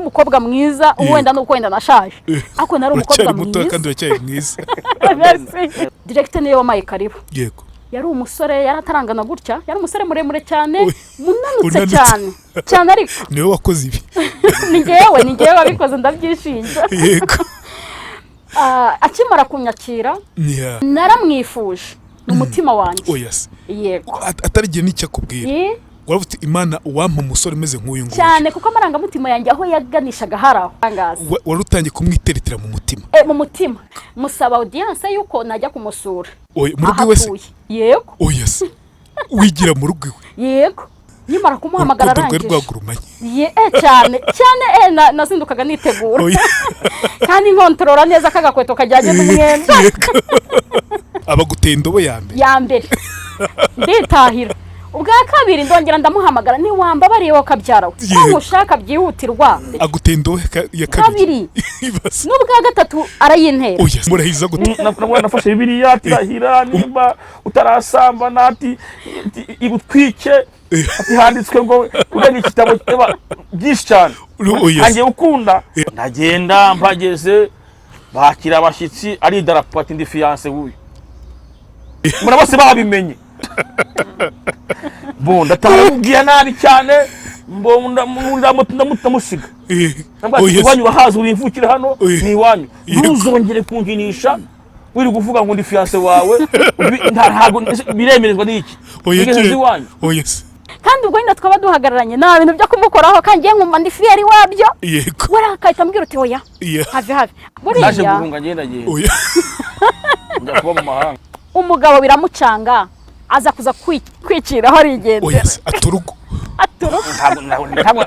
umukobwa mwiza, wenda nuko wenda nashaje, ariko nari umukobwa Uracyari muto. mwiza. Kandi uracyari mwiza. Merci. Directeur niwe wampaye karibu. Yari umusore, yari atarangana gutya, yari umusore muremure cyane, munanutse Unanutse. cyane cyane, ariko Niwe wakoze ibi? Ni njyewe wabikoze, ndabyishinja. Ah, akimara kunyakira, naramwifuje mu mutima wanjye. Oya se? Yego. Atarigiye n'icyo akubwira, waravuze uti: "Imana, uwampa umusore umeze nk'uyu nguyu." Cyane, kuko amarangamutima yanjye aho yaganishaga hari aho angaza. Wari utangiye kumwiteretera mu mutima. Mu mutima musaba audience yuko najya kumusura Oya, mu rugo aho iwe se? atuye, yego. Oya se, wigira mu rugo iwe? Yego, nkimara kumuhamagara Urukundo rwari arangije rwagurumanye. Ye, cyane cyane, nazindukaga nitegura kandi nkontorora neza ko agakweto kajyanye n'umwenda. Abaguteye indobo ya mbere. Ya mbere, nditahira. Ubwa kabiri ndongera ndamuhamagara: "Niwambabariye wowe kabyara we, ko nkushaka byihutirwa." Aguteye indobo ya kabiri. Kabiri. Ibaze. N'ubwa gatatu arayintera. Oya, murahiza gute? Nafashe Bibiliya ati: "Rahira nimba utarasambana," ati "igutwike," ati "handitswe ngo urenga igitabo." Eba, byinshi cyane. Oya se. Ntangiye gukunda, ndagenda, mpageze bakira abashyitsi, ari idarapo, ati: "Ndi fiancé w'uyu." Mbona bose babimenye. Bo ndataha, mubwiye nabi cyane, ndamusiga. Ndamusiga. Oya se. Iwanyu urahazi, uri imvukire hano. Oya. Ni iwanyu. Ntuzongere kunkinisha wiri kuvuga ngo ndi fiancé wawe. Ntabwo biremerezwa n'iki. Oya. Wigeze uzi iwanyu? Oya se. Kandi ubwo nyine twaba duhagararanye, nta bintu byo kumukoraho, kandi ngiye nkumva ndi fier wabyo. We akahita ambwira uti: "Oya, have, have." Naje Buriya guhunga, ngenda ngenda Oya. njya kuba mu mahanga. Umugabo biramucanga, aza kuza kwiciraho arigendera. Oya se, aturugo. Aturuka. Ntabwo.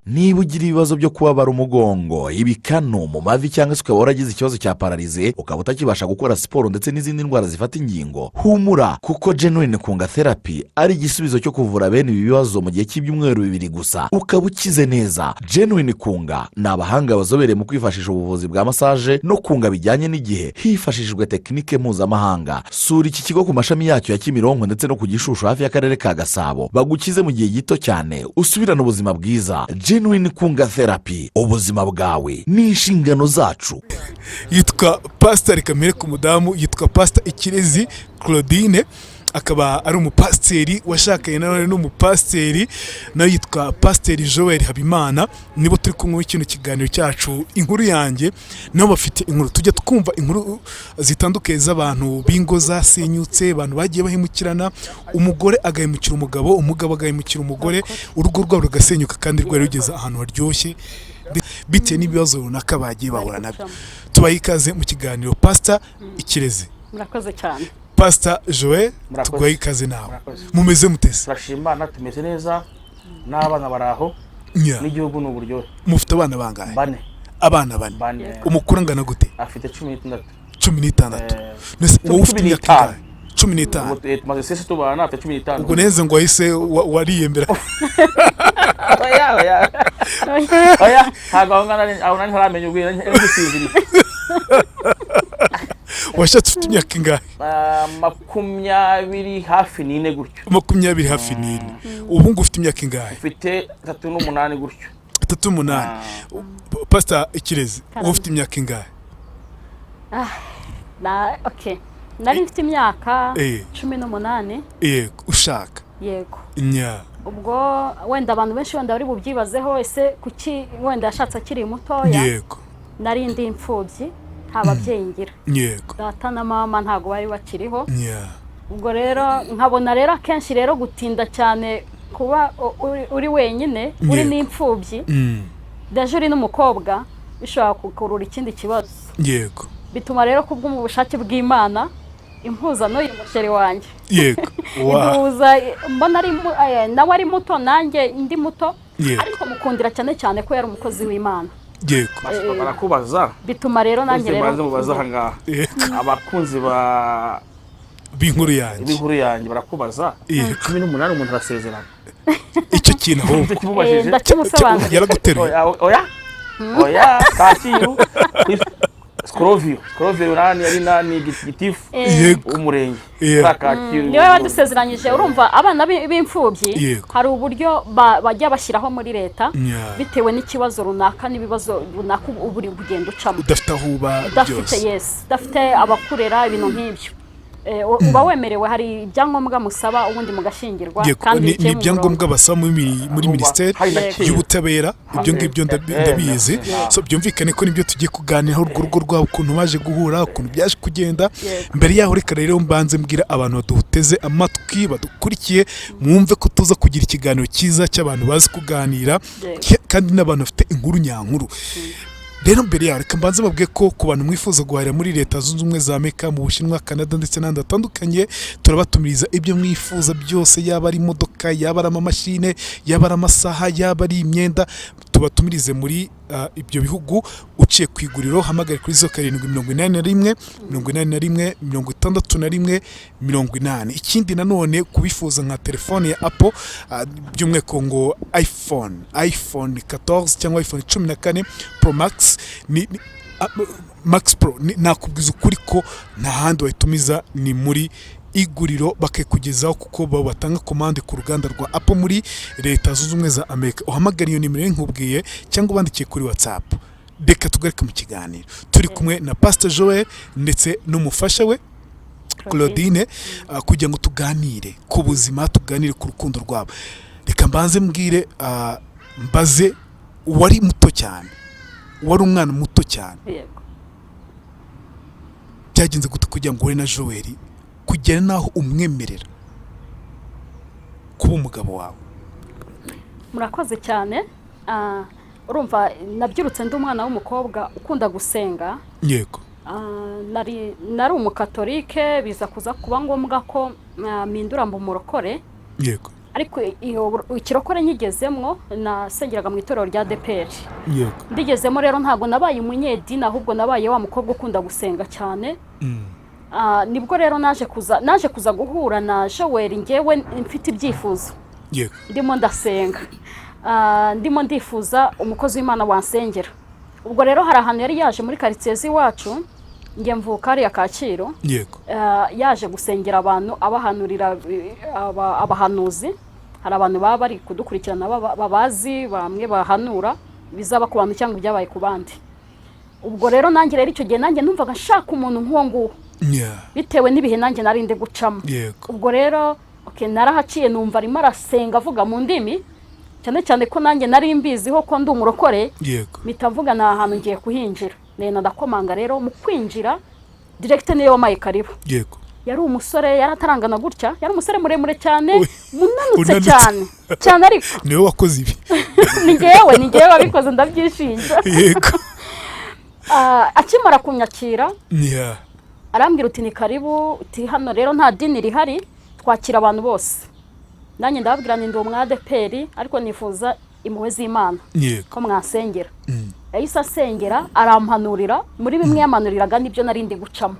Niba ugira ibibazo byo kubabara umugongo, ibikanu mu mavi, cyangwa se ukaba waragize ikibazo cya paralysie, ukaba utakibasha gukora siporo, ndetse n'izindi ndwara zifata ingingo, humura, kuko Genuine Kunga Therapy ari igisubizo cyo kuvura bene ibi bibazo mu gihe cy'ibyumweru 2 gusa, ukaba ukize neza. Genuine Kunga ni abahanga bazobereye mu kwifashisha ubuvuzi bwa massage no kunga bijyanye n'igihe hifashishijwe technique mpuzamahanga. Sura iki kigo ku mashami yacyo ya Kimironko ndetse no ku Gishushu hafi y'akarere ka Gasabo, bagukize mu gihe gito cyane, usubirane ubuzima bwiza. Genuine Kunga Therapy, ubuzima bwawe ni inshingano zacu. Yitwa Pasiteri Kamere ku mudamu, yitwa Pasita Ikirezi Claudine, akaba ari umupasiteri washakanye nawe n'umupasiteri nawe yitwa Pasiteri Joel Habimana. Nibo turi kumwe kino kiganiro cyacu Inkuru Yanjye. Nabo bafite inkuru. Tujya twumva inkuru zitandukanye z'abantu b'ingo zasenyutse, abantu bagiye bahemukirana, umugore agahemukira umugabo, umugabo agahemukira umugore, urugo rwabo rugasenyuka kandi rwari rugeze ahantu haryoshye, bitewe n'ibibazo runaka bagiye bahura nabyo. Tubaye ikaze mu kiganiro, Pasita Ikirezi. Murakoze cyane. Pasita Joel, Murakoze. tuguhaye ikaze nawe. Murakoze. Mumeze mutese? Turashima Imana, tumeze neza n'abana bari aho. N'igihugu ni uburyohe. Mufite abana bangahe? Bane. Abana bane? Bane. Umukuru angana gute? Afite 16. 16? Mbese wowe ufite Cumi imyaka n'itanu. ingahe? 15? Ubu, tumaze sisi tubana, afite 15. Ubwo neza ngo wahise wariyemera? Oya, oya, oya, ntabwo aho ngana aho nari ntaramenya ubwira, nari ngisinziriye. Washatse ufite imyaka ingahe? Ah, 24 hafi n'ine gutyo. 20 hafi n'ine. Ubu ngubu ufite imyaka ingahe? Mfite 38 gutyo. 38. Pasita Ikirezi, wowe ufite imyaka ingahe? Na okay, nari mfite imyaka 18. Yego, ushaka? Yego. Nya. Ubwo wenda abantu benshi wenda bari bubyibazeho: ese kuki wenda yashatse akiri mutoya? Nari ndi imfubyi, nta babyeyi ngira. Data na mama ntabwo bari bakiriho. Ubwo rero nkabona rero akenshi rero gutinda cyane kuba uri wenyine, uri n'imfubyi, déjà uri n'umukobwa, bishobora gukurura ikindi kibazo. Bituma rero kubw'ubushake bw'Imana impuza n'uyu muchéri wanjye. Wa. Iduhuza mbona ari nawe ari muto, nanjye ndi muto, ariko mukundira cyane cyane ko yari umukozi w'Imana. Barakubaza. Bituma rero nanjye Ese rero banze mubaze aha ngaha. Abakunzi ba B'inkuru yanjye. b'inkuru yanjye barakubaza. 18 umuntu arasezerana? Icyo kintu ahubwo. Icyo kimubajije. Ndakimusobanurira. Yaraguteruye? Oya, oya. Oya, Kacyiru kuri Scrovio nani yari nani gitifu w'umurenge. Kuri Kacyiru. Niwe wadusezeranyije. Urumva abana b'imfubyi Yego. hari uburyo bajya bashyiraho muri leta bitewe n'ikibazo runaka n'ibibazo runaka uba uri kugenda ucamo, udafite aho uba, udafite byose. Yes, udafite abakurera, ibintu nk'ibyo. Uba wemerewe, hari ibyangombwa musaba ubundi mugashyingirwa Yego, kandi ni biciye ni mu ibyangombwa basaba muri Urumva, minisiteri hari na kera. y'ubutabera, ibyo ngibyo ndabizi. So byumvikane ko nibyo tugiye kuganiraho, urwo rugo rwabo, ukuntu baje guhura, ukuntu byaje kugenda. Mbere yaho, reka rero mbanze mbwira abantu baduteze amatwi, badukurikiye, mwumve ko tuza kugira ikiganiro cyiza cy'abantu bazi kuganira kandi n'abantu bafite inkuru nyankuru. Rero mbere yaho, reka mbanze babwiye ko ku bantu mwifuza guhahira muri Leta Zunze Ubumwe za Amerika, mu Bushinwa, Canada ndetse n'ahandi hatandukanye, turabatumiriza ibyo mwifuza byose, yaba ari imodoka, yaba ari amamashine, yaba ari amasaha, yaba ari imyenda, tubatumirize muri ibyo bihugu. Uciye ku iguriro, hamagare kuri 0781 81 61 80. Ikindi nanone, kubifuza nka telefone ya Apple, by'umwihariko ngo iPhone 14 cyangwa iPhone 14 Pro Max, ni Max Pro, nakubwiza ukuri ko nta handi wayitumiza, ni muri iguriro bakikugezaho, kuko bo batanga komande ku ruganda rwa Apple muri Leta Zunze Ubumwe za Amerika. Uhamagara iyo nimero nkubwiye cyangwa ubandikiye kuri WhatsApp. Reka tugaruke mu kiganiro, turi kumwe na Pastor Joel ndetse n'umufasha we Claudine, kugira ngo tuganire ku buzima, tuganire ku rukundo rwabo. Reka mbanze mbwire, mbaze, wari muto cyane, wari umwana muto cyane. Yego. Byagenze gute kugira ngo uhure na Joel, kugera n'aho umwemerera kuba umugabo wawe? Murakoze cyane. Urumva nabyirutse ndi umwana w'umukobwa ukunda gusenga. Nari umukatolike, biza kuza kuba ngombwa ko mpindura mba umurokore. Ariko iyo ikirokore nkigezemwo, nasengeraga mu itorero rya ADEPR. Ndigezemo rero, ntabwo nabaye umunyedini, ahubwo nabaye wa mukobwa ukunda gusenga cyane. Nibwo rero naje kuza guhura na Joel, ngewe mfite ibyifuzo, ndimo ndasenga, ndimo ndifuza umukozi w'Imana wansengera. Ubwo rero hari ahantu yari yaje muri karitsiye z'iwacu, njye mvuka hariya Kacyiru. Yaje gusengera abantu, abahanurira, abahanuzi. Hari abantu baba bari kudukurikirana babazi, bamwe bahanura bizaba ku bantu cyangwa ibyabaye ku bandi. Ubwo rero nanjye rero icyo gihe nanjye numvaga nshaka umuntu nk'uwo nguwo, bitewe n'ibihe nanjye nari ndi gucamo. Ubwo rero, okay, narahaciye numva arimo arasenga avuga mu ndimi, cyane cyane ko nanjye nari mbiziho ko ndi umurokore. Mpita mvuga ni ahantu ngiye kuhinjira, nenda ndakomanga. Rero mu kwinjira direct niyo wampaye karibu. Yari umusore, yari atarangana gutya, yari umusore muremure cyane, munanutse Unanutse. cyane cyane, ariko Niwe wakoze ibi? Ni njyewe wabikoze, ndabyishinja. Akimara kunyakira, arambwira uti: "Ni karibu." Uti: "Hano rero nta dini rihari, twakira abantu bose." Nanjye ndababwira ni ndi umwadeperi, ariko nifuza impuhwe z'Imana, ko mwasengera. Yahise asengera, arampanurira. Muri bimwe yamanuriraga nibyo nari ndi gucamo.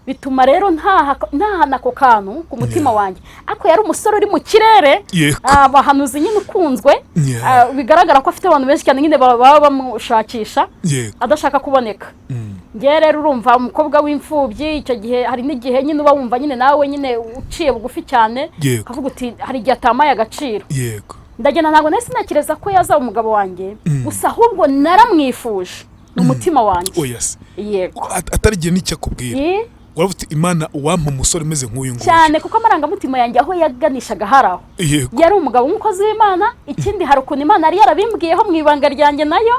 Bituma rero ntahana ako kantu ku mutima wanjye, ariko yari umusore uri mu kirere, abahanuzi nyine, ukunzwe. Bigaragara ko afite abantu benshi cyane nyine baba bamushakisha, adashaka kuboneka. Ngewe rero, urumva, umukobwa w'imfubyi icyo gihe, hari n'igihe nyine uba wumva nyine nawe nyine uciye bugufi cyane, ukavuga uti hari igihe atamaye agaciro. Ndagenda, ntabwo nahise ntekereza ko yazaba umugabo wanjye gusa, ahubwo naramwifuje ni umutima wanjye. Oya se? Yego. Atari igihe n'icyo akubwira, waravuga uti: "Imana, uwampa umusore umeze nk'uyu nguyu." Cyane, kuko amarangamutima yanjye aho yaganishaga hari aho. Yari umugabo w'umukozi w'Imana. Ikindi, hari ukuntu Imana yari yarabimbwiyeho mu ibanga ryanjye nayo,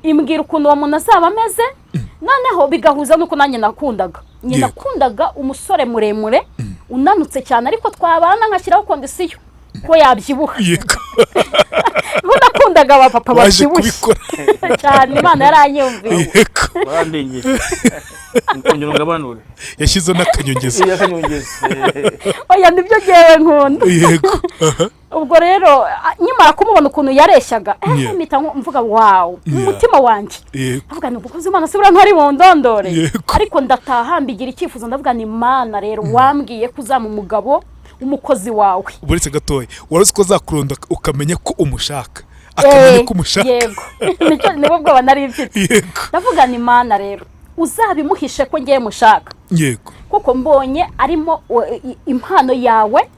imbwira ukuntu uwo muntu azaba ameze, noneho bigahuza n'uko nanjye nakundaga njye nakundaga umusore muremure unanutse cyane, ariko twabana nkashyiraho condition ko yabyibuha, kuko nakundaga abapapa Waje babyibushye kubikora. cyane. Imana yaranyumviye. Warandengeye, ongera ungabanure. Yashyizeho n'akanyongezo. Iya, akanyongeza. Oya, nibyo ngewe nkunda. Yego, aha. Ubwo rero nkimara kumubona ukuntu yareshyaga, mpita mvuga wow mu mutima wanjye. Ndavuga ni umukozi w'Imana se buriya ntari bundondore? Ariko ndataha mbigira icyifuzo, ndavuga ni Imana rero wambwiye ko uzaba umugabo w'umukozi wawe. Uretse gatoya, wari uzi ko azakuronda ukamenya ko umushaka, Akamenya ko umushaka. Yego. Nibwo bwoba nari mfite. Ndavuga ni Mana rero, uzabimuhishe ko ngiye mushaka, kuko mbonye arimo impano yawe.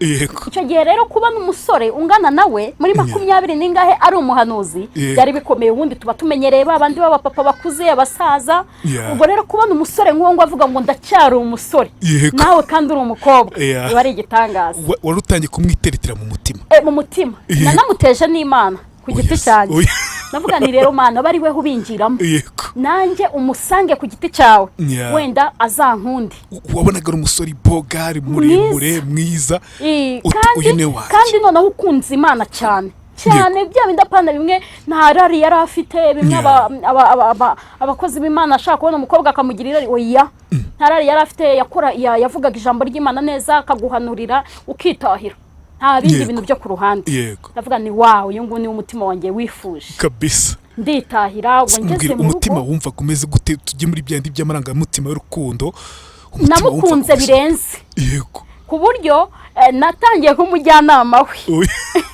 Icyo gihe rero kuba n'umusore ungana nawe muri 20 n'ingahe ari umuhanuzi byari bikomeye. Ubundi tuba tumenyereye ba bandi b'abapapa bakuze, abasaza. Ubwo rero kubona umusore nk'uwo ngo avuga ngo ndacyari umusore, nawe kandi uri umukobwa, biba ari igitangaza. Wari utangiye kumwiteretera mu mutima. Mu mutima. Nanamuteje n'Imana ku giti cyanjye. Ndavuga ni rero Mana, aba ari we ubingiramo, nanjye umusange ku giti cyawe, wenda azankunde. Wabonaga ari umusore bogari, muremure, mwiza. Uti, "Uyu ni wanjye." Kandi noneho ukunze Imana cyane cyane, bya bindi apana bimwe, nta rari yari afite bimwe abakozi b'Imana ashaka kubona umukobwa akamugira irari. Oya, nta rari yari afite. Yakora yavugaga ijambo ry'Imana neza, akaguhanurira ukitahira, nta bindi bintu byo ku ruhande. Ndavuga ni wawe, uyu nguyu niwo umutima wanjye wifuje. Nditahira. Ubwo ngeze Mbwira, mu umutima rugo, wumvaga umeze gute? Tujye muri bya bindi by'amarangamutima y'urukundo. Umutima wumvaga namukunze birenze, ku buryo natangiye nk'umujyanama we,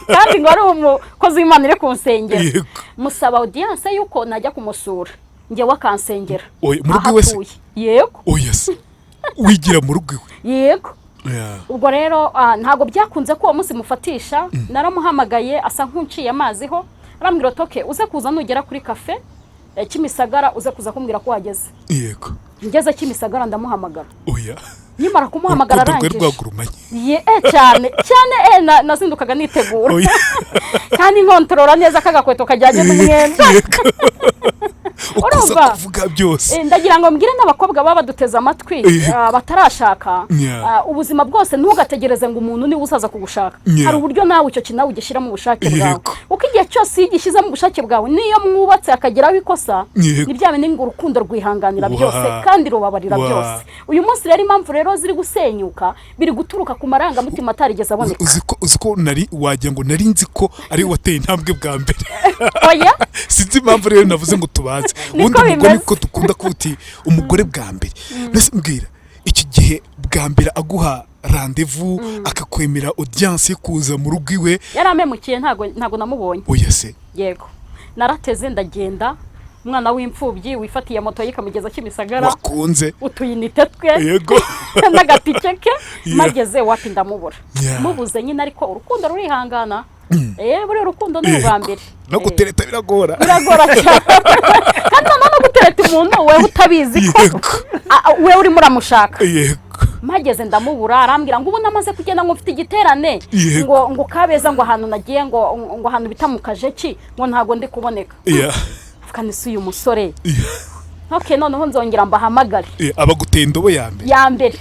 kandi ngo ari umukozi w'Imana uri kunsengera. Musaba audience yuko najya kumusura njyewe akansengera Oya, mu rugo aho iwe se? atuye. Yego. Oya se, wigira mu rugo iwe? Yego. Ubwo rero ntabwo byakunze ko uwo munsi mufatisha. Naramuhamagaye asa nk'unciye amaziho, arambwira ati: "Okay, uze kuza nugera kuri kafe Kimisagara, uze kuza kumbwira ko wageze." Ngeze Kimisagara ndamuhamagara. Oya. Nkimara kumuhamagara, Urukundo rwari arangije rwagurumanye. Ye, cyane cyane, nazindukaga nitegura kandi nkontorora neza ko agakweto kajyanye n'umwenda. Ukuza Urumva? kuvuga byose. Ndagira ngo mbwire n'abakobwa baba baduteze amatwi, batarashaka, ubuzima bwose ntugategereze ngo umuntu niwe uzaza kugushaka. Hari uburyo nawe icyo kintu nawe ugishyira mu bushake bwawe, kuko igihe cyose iyo ugishyizemo ubushake bwawe, niyo mwubatse akageraho ikosa, ni bya bindi ngo urukundo rwihanganira byose kandi rubabarira byose. Uyu munsi rero impamvu rero ziri gusenyuka biri guturuka ku marangamutima atarigeze aboneka. Uzi ko nari wagira ngo nari nzi ko ari we wateye intambwe bwa mbere. Oya. Sinzi impamvu rero navuze ngo tubanze. Niko Ubundi umugore, bimeze. niko dukunda kuti umugore bwa mbere. Mbese mbwira, iki gihe bwa mbere aguha rendez-vous, akakwemera audience yo kuza mu rugo iwe? Yarampemukiye, ntago namubonye. Oya se? Yego, narateze ndagenda, umwana w'imfubyi wifatiye moto ye ikamugeza Kimisagara, wakunze utuyinite twe n'agatike ke. Mageze wapi, ndamubura. Mubuze nyine, ariko urukundo rurihangana. Buriya urukundo ni urwa mbere. No gutereta biragora. Biragora cyane, kandi noneho no gutereta umuntu wewe utabizi ko wewe urimo uramushaka. Mpageze ndamubura, arambwira ngo ubu namaze kugenda, ngo mfite igiterane, ngo Kabeza, ngo ahantu nagiye, ngo ahantu bita mu Kajeki, ngo ntago ndi kuboneka. Avuga ni si uyu musore. Okay, noneho nzongera mbahamagare. Abaguteye indobo ya mbere. Ya mbere,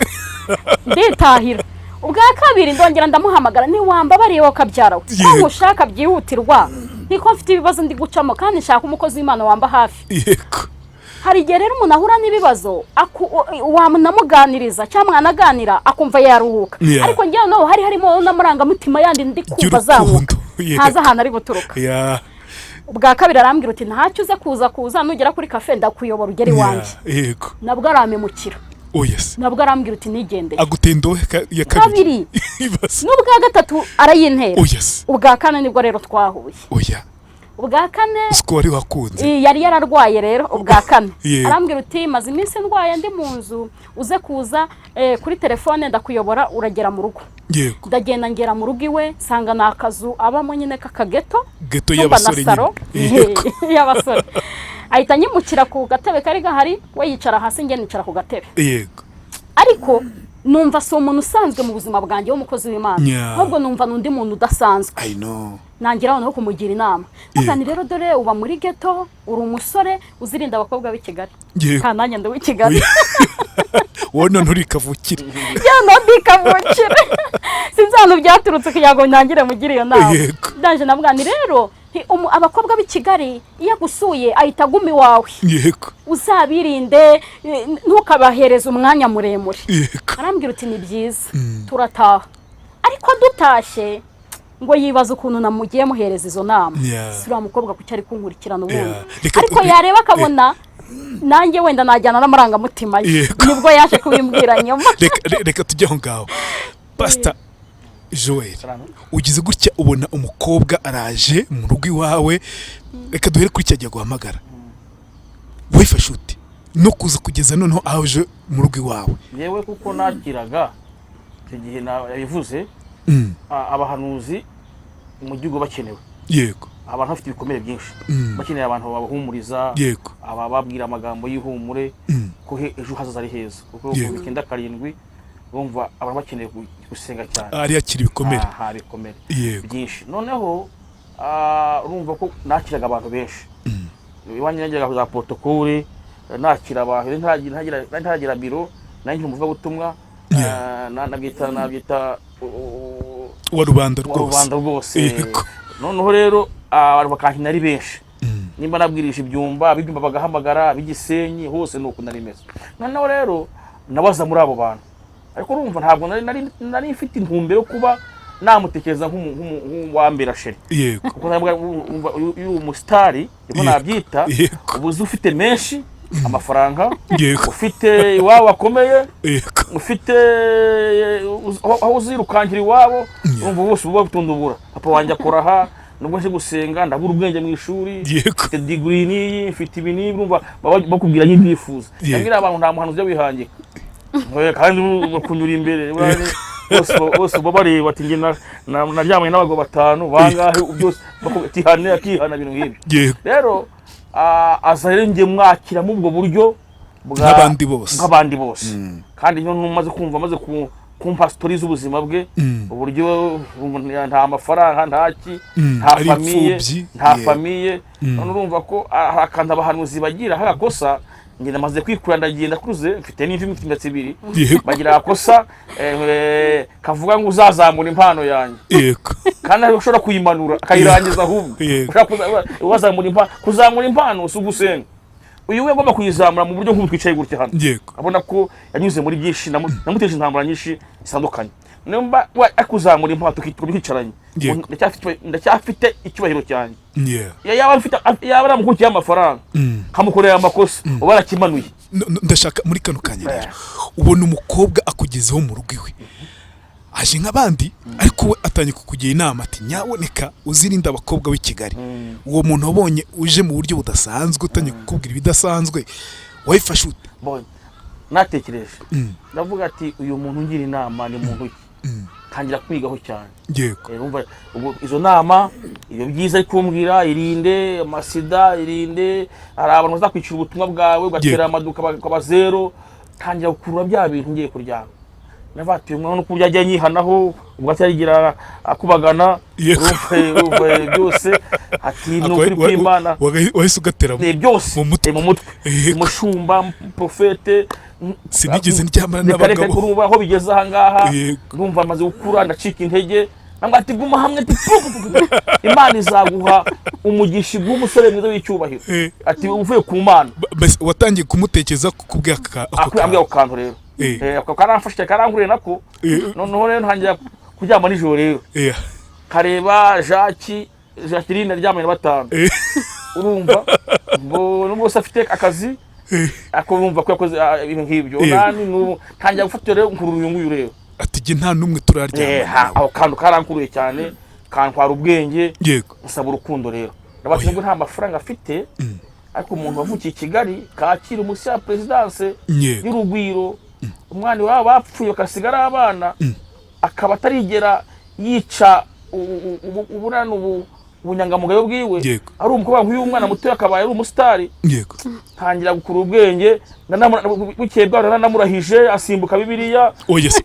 nditahira. Ubwa kabiri ndongera ndamuhamagara: "Ntiwambabariye wowe kabyara we, ko nkushaka byihutirwa, niko mfite ibibazo ndi gucamo kandi nshaka umukozi w'Imana wamba hafi." Hari igihe rero umuntu ahura n'ibibazo, wanamuganiriza cyangwa mwanaganira akumva yaruhuka. Ariko njyewe noneho hari harimo n'amarangamutima yandi ndi kumva azamuka, Y'urukundo. ntazi ahantu ari guturuka. Ubwa kabiri arambwira uti: "Ntacyo, uze kuza nugera kuri kafe ndakuyobora ugere iwanjye." Nabwo arampemukira. Oya se? Nabwo arambwira uti nigendeye. Aguteye indobo ya kabiri. Kabiri. Ibaze. N'ubwa gatatu arayintera. Oya se? Ubwa kane nibwo rero twahuye. Oya. Ubwa kane. Uzi ko wari wakunze. Yari yararwaye rero ubwa kane. Arambwira uti: "Maze iminsi ndwaye ndi mu nzu, uze kuza kuri telefone ndakuyobora uragera mu rugo." Ndagenda ngera mu rugo iwe, nsanga ni akazu abamo nyine k'akageto. Geto Cyumba na y'abasore saro. nyine. Y'abasore. Ahita anyimukira ku gatebe kari gahari, we yicara hasi, njye nicara ku gatebe. Ariko numva si umuntu usanzwe mu buzima bwanjye w'umukozi w'Imana, ahubwo numva ni undi muntu udasanzwe. I know. Nangira noneho kumugira inama. Ndavuga nti: "Rero dore uba muri geto, uri umusore, uzirinda abakobwa b'i Kigali." Kandi nanjye ndi uw'i Kigali. Wowe none uri kavukire. Noneho ndikavukire, sinzi ahantu byaturutse kugira ngo ntangire mugire iyo nama. Ndangije ndavuga nti: "Rero abakobwa b'i Kigali iyo agusuye ahita aguma iwawe, uzabirinde, ntukabahereze umwanya muremure." Arambwira uti: "Ni byiza." Turataha, ariko dutashye ngo yibaza ukuntu namugiye muhereza izo nama. Si uriya mukobwa, kuki ari kunkurikirana ubundi? Ariko yareba akabona nanjye wenda najyana n'amarangamutima ye. Nibwo yaje kubimbwira nyuma. Reka tujye aho ngaho, pasita. Joel, ugize gutya ubona umukobwa araje mu rugo iwawe. Reka duhere kuri cya gihe guhamagara, wifashe ute no kuza kugeza noneho aje mu rugo iwawe? Yewe, kuko nakiraga icyo gihe yabivuze, abahanuzi mu gihugu bakenewe, abantu bafite ibikomere byinshi, bakeneye abantu babahumuriza, abababwira amagambo y'ihumure, ko ejo hazaza ari heza, kuko 97 bumva abantu bakeneye gusenga cyane. Ari yakira ibikomere. Aha, ibikomere byinshi. Noneho urumva ko nakiraga abantu benshi iwanjye, nageraga za protocole, nakira abantu. Ntaragira biro, nanjye umuvugabutumwa, nabyita wa rubanda wa rwose. Rubanda rwose. Noneho rero abantu bakankina ari benshi. Nimba nabwirije ibyumba, ab'ibyumba bagahamagara, ab'igisenyi hose, ni uko nari meze. Noneho rero nabaza muri abo bantu, ariko urumva ntabwo nari mfite intumbero yo kuba namutekereza nk'uwambera chéri, kuko ntabwo urumva iyo uri umusitari niko nabyita, uba uzi ufite menshi amafaranga, ufite iwabo bakomeye, ufite aho uzirukankira iwabo. Urumva bose uba batundubura: papa wanjye akora aha, nubwo nje gusenga ndabura ubwenge mu ishuri, mfite degree n'iyi, mfite ibi n'ibi. Urumva baba bakubwira nk'ibyifuza. Ndabwira abantu, nta muhanuzi ujya wihangika. Kandi bakunyura imbere bose baba bareba ati njye naryamanye n'abagabo batanu bangahe, byose bakubwira ati hane, akihana, ibintu nk'ibyo. Rero aza rero, njye mwakira muri ubwo buryo Nk'abandi bose. Nk'abandi bose. Kandi iyo maze kumva, amaze kumpa story z'ubuzima bwe, uburyo nta mafaranga, nta ki, nta ari famille, imfubyi, nta famille. None urumva ko hari akantu abahanuzi bagira hagakosa. Njye namaze kwikura, ndagenda kuze, mfite n'imvi, mfite imisatsi ibiri. Bagira agakosa kavuga ngo uzazamura impano yanjye, kandi ariwe ushobora kuyimanura akayirangiza ahubwo. Ushobora wazamura impano. Kuzamura impano si ugusenga. Uyu we agomba kuyizamura mu buryo nk'ubu twicaye gutya hano. Abona ko yanyuze muri byinshi, namuteje intambara nyinshi zitandukanye. Nimba we ari kuzamura impano twicaranye, ndacyafite icyubahiro cyanjye. Yaba mfite, yaba aramukurikiye amafaranga, nkamukorera amakosa, uba yarakimanuye. Ndashaka muri kano kanya rero, ubona umukobwa akugezeho mu rugo iwe, aje nk'abandi, ariko we atangiye kukugira inama ati: "Nyaboneka uzirinde abakobwa b'i Kigali." Uwo muntu wabonye uje mu buryo budasanzwe, utangiye kukubwira ibidasanzwe, wayifashe ute? Bon, natekereje, ndavuga ati: "Uyu muntu ungira inama ni muntu ki?" Ntangira kwigaho cyane. Urumva, ubwo izo nama, ibyo byiza ari kumbwira: irinde amasida, irinde, hari abantu bazakwicira ubutumwa bwawe, ugatera amaduka bakaba zero. Ntangira gukurura bya bintu. Ngiye kuryama, navatuye umwana no kurya ajya nyihanaho, ubwo atarigira akubagana. Urumva, byose ati ni ukuri kw'Imana. Wahise ugatera Ni byose mu mutwe. Mu mutwe. Umushumba, profete. Sinigeze ndyamana Reka reka. n'abagabo. Urumva aho bigeze aha ngaha, ndumva amaze gukura, ndacika intege. Ntabwo ati guma hamwe, ati pu, pu, pu, pu. Imana izaguha umugisha, iguha umusore mwiza w'icyubahiro, ati uvuye ku Mana. Mbese watangiye kumutekereza kukubwira ako Ambwira kantu? ako kantu rero. Ako karamfashije, karankuriye nako. Noneho rero ntangira kuryama nijoro rero, kareba Jacques, Jacqueline aryamanye na batanu. Urumva ngo nubwo se afite akazi, ariko urumva ko yakoze ibintu nk'ibyo. Nani n'ubu ntangira gufata rero, nkurura uyu nguyu rero. Ati: "Jye nta n'umwe turaryamana nawe." Ako kantu karankuruye cyane, kantwara ubwenge. Nsaba urukundo rero, ndabaza ngo nta mafaranga afite, ariko umuntu wavukiye i Kigali, Kacyiru, munsi ya perezidanse y'Urugwiro, umwana iwabo bapfuye bakasigara abana, akaba atarigera yica ubunani ubunyangamugayo bwiwe, ari umukobwa nk'uyu mwana muto, akaba ari umusitari. Ntangira gukura ubwenge, bukeye bwaho naramurahije, asimbuka Bibiliya. Oya se,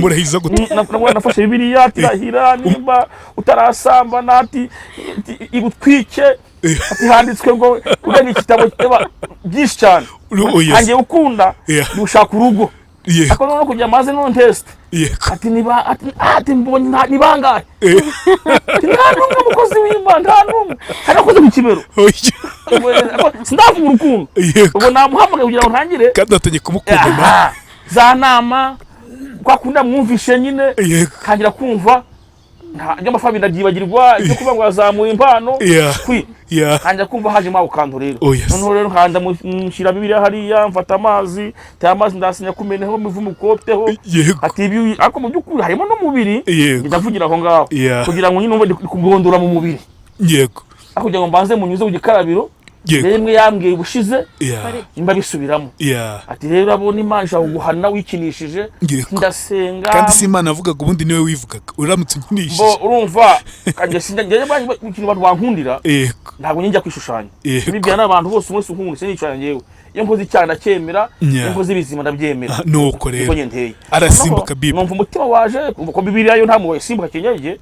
murahiza gute? Nafashe Bibiliya ati: "Rahira nimba utarasambana," ati "igutwike," ati "handitswe ngo urenga igitabo." Byinshi cyane. Oya se. Ntangiye gukunda, gushaka urugo. Ariko noneho kugira maze none test, ati niba ati mbonye ni bangahe? Ati nta n'umwe, mukozi w'Imana, nta n'umwe, hari akoze ku kibero. Oya. Sindavuga urukundo. Ubwo namuhamagaye kugira ngo ntangire. Kandi watangiye kumukunda na Aha, za nama kwa kundi namwumvishe nyine, tangira kumva Nta ibyo amafaranga ndabyibagirwa, ibyo kuvuga ngo yazamuye impano kwi nkanjya kumva hajemo ako kantu rero. Oh, yes. Noneho rero nkanda mushyira Bibiliya hariya, mfata amazi, taya amazi ndasinya kumeneho imivumo ukoteho. Ati ibi ariko mu by'ukuri harimo n'umubiri. Ndavugira aho ngaho kugira ngo nyine numve ndi kugondora mu mubiri, aho kugira ngo mbanze munyuze ku gikarabiro. Rero imwe yambwiye ubushize nimba bisubiramo, ati rero abona Imana ishobora kuguhana wikinishije. Ndasenga. Kandi si Imana yavugaga, ubundi niwe wivugaga uramutse Bo unkinishije. Urumva kanjye sinjya njye ikintu abantu bankundira, ntabwo njya kwishushanya. Bibwira n'abantu bose, umunsi unkunda sinishushanya njyewe. Iyo nkoze icyaha ndacyemera, iyo nkoze ibizima ndabyemera. Ah, nuko Niko rero njye nteye. Arasimbuka Noneho Bible. numva umutima waje ko Bibiliya yo nta muntu wayisimbuka. Kinyege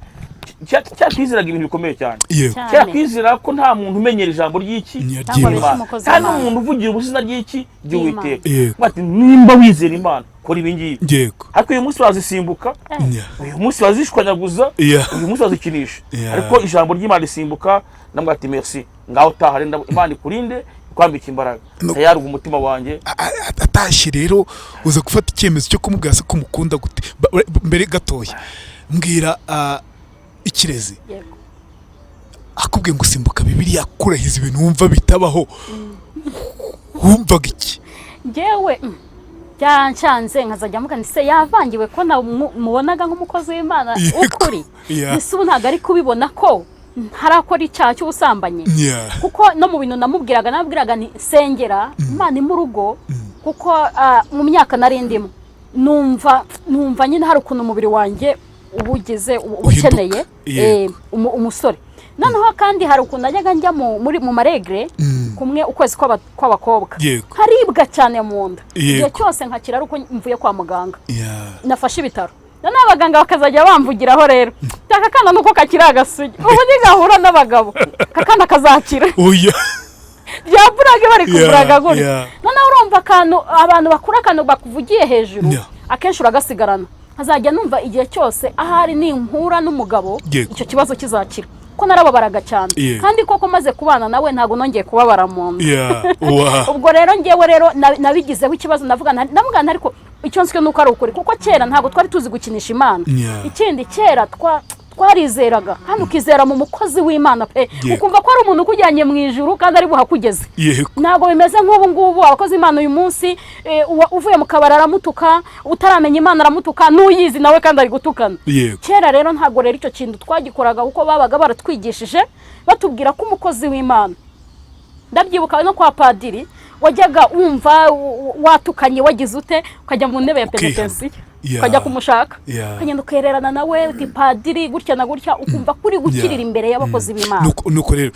cyakwizeraga ibintu bikomeye cyane. Cyane. Cyakwizera ko nta muntu umenyera ijambo ry'iki? Cyangwa Ry'Imana. abeshya umukozi Nta w'Imana. n'umuntu uvugira ubusa ry'iki? Ry'Uwiteka. Bati nimba wizera Imana, kora ibi ngibi. Ariko uyu munsi bazisimbuka, uyu munsi bazishwanyaguza, uyu munsi bazikinisha. Ariko ijambo ry'Imana risimbuka. Ndamubwira ati merci, ngaho utaha rero, Imana ikurinde, ikwambika imbaraga. Tayari ubwo umutima wanjye. Atashye rero uza gufata icyemezo cyo kumubwira se ko umukunda gute? Mbere gatoya mbwira, Ikirezi, akubwiye ngo simbuka Bibiliya, kurahiza ibintu wumva bitabaho, wumvaga iki? Njyewe byanshanze, nkazajya mvuga nti se yavangiwe ko mubonaga nk'umukozi w'Imana ukuri? Ese ubu ntabwo ari kubibona ko ntarakora icyaha cy'ubusambanyi? Kuko no mu bintu namubwiraga, namubwiraga nti sengera Imana mu rugo, kuko mu myaka nari ndimo numva nyine hari ukuntu umubiri wanjye uba ugeze uba Uhinduka. ukeneye umusore. Noneho kandi hari ukuntu najyaga njya mu ma règles kumwe ukwezi kw'abakobwa, nkaribwa cyane mu nda igihe cyose, nkakira ari uko mvuye kwa muganga, nafashe ibitaro. Noneho abaganga bakazajya bamvugiraho rero, aka kana nuko kakiri agasugi, ubu nigahura n'abagabo aka kana kazakira. Oya. Bya burage bari kuvuraga gutya. Noneho urumva akantu abantu bakura, akantu bakuvugiye hejuru, akenshi uragasigarana. Nkazajya numva igihe cyose ahari nimpura n'umugabo icyo kibazo kizakira, ko narababaraga cyane. Kandi koko maze kubana nawe ntabwo nongeye kubabara mu nda. Ubwo rero ngewe rero nabigizeho ikibazo, ndavuga ndavuga nti ariko icyo nzi nuko ari ukuri, kuko kera ntabwo twari tuzi gukinisha Imana. Ikindi, kera twarizeraga kandi ukizera mu mukozi w'Imana pe, ukumva ko ari umuntu ukujyanye mu ijuru kandi ari buhakugeze. Ntabwo bimeze nk'ubu ngubu. Abakozi Imana uyu munsi, uvuye mu kabari aramutuka, utaramenya Imana aramutuka, n'uyizi nawe kandi ari gutukana. Kera rero ntabwo rero icyo kintu twagikoraga, kuko babaga baratwigishije batubwira ko umukozi w'Imana, ndabyibuka no kwa padiri, wajyaga wumva watukanye, wagize ute, ukajya mu ntebe ya Ukihana. penetensiya, ukajya kumushaka, ukagenda ukererana nawe uti padiri gutya na gutya, ukumva ko uri gukirira imbere y'abakozi b'Imana. Nuko rero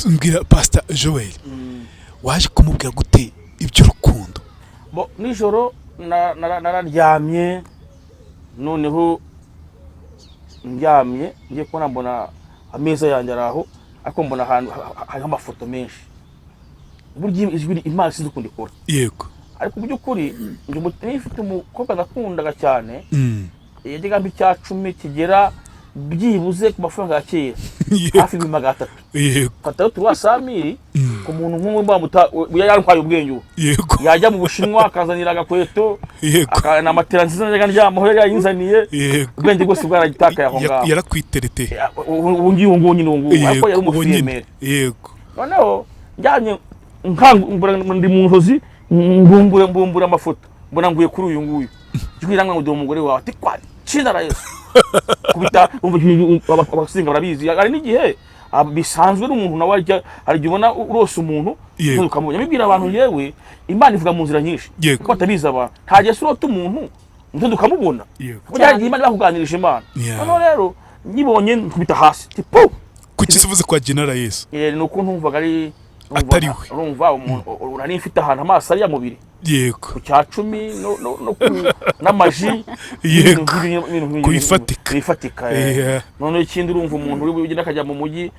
mbwira, Pastor Joel, waje kumubwira gute iby'urukundo? Bo, nijoro nararyamye. Noneho ndyamye ngiye kubona mbona ameza yanjye ari aho, ariko mbona ahantu hariho amafoto menshi. Burya ijwi Imana sinzi ukuntu ikora, ariko mu by'ukuri njye nari mfite umukobwa nakundaga cyane. Yajyaga ampa icya cumi kigera byibuze ku mafaranga ya kera hafi 300,000. Fatayo turuwa samiri ku muntu nk'umwe yarantwaye ubwenge ubu. Yajya mu Bushinwa akazanira agakweto, na matera nziza najyaga ndyamaho yari yayinzaniye. Ubwenge bwose bwaragitakaye aho ngaho. Yarakwitereteye. Ubu ngiye, ubu ngubu nyine, ubu ngubu ariko yari Ubu nyine. umufiyemere. Noneho njyanye mbura ndi mu nzozi, mbumbura mbumbura amafoto, mbona nguye kuri uyu nguyu. Ijwi rirambwira ngo dore umugore wawe. Ati kwa cinda na Yesu kubita. Umva, abasinga barabizi, hari n'igihe bisanzwe n'umuntu nawe ajya, hari igihe ubona urose umuntu ukamubona. Mbibwira abantu, yewe, Imana ivuga mu nzira nyinshi kuko batabizi abantu. Nta gihe se urota umuntu undi ukamubona, kuko byari igihe Imana bakuganirije Imana. Noneho rero nyibonye nkubita hasi, ati pu. Kuki se uvuze kwa Genera Yesu? Ni uko ntumvaga ari Atari we. Urumva umuntu nari mfite ahantu amaso ari ya mubiri ku cya cumi no ku n'amaji, ibintu Ku bifatika. Bifatika. Noneho ikindi, urumva umuntu uri bugende akajya mu mujyi,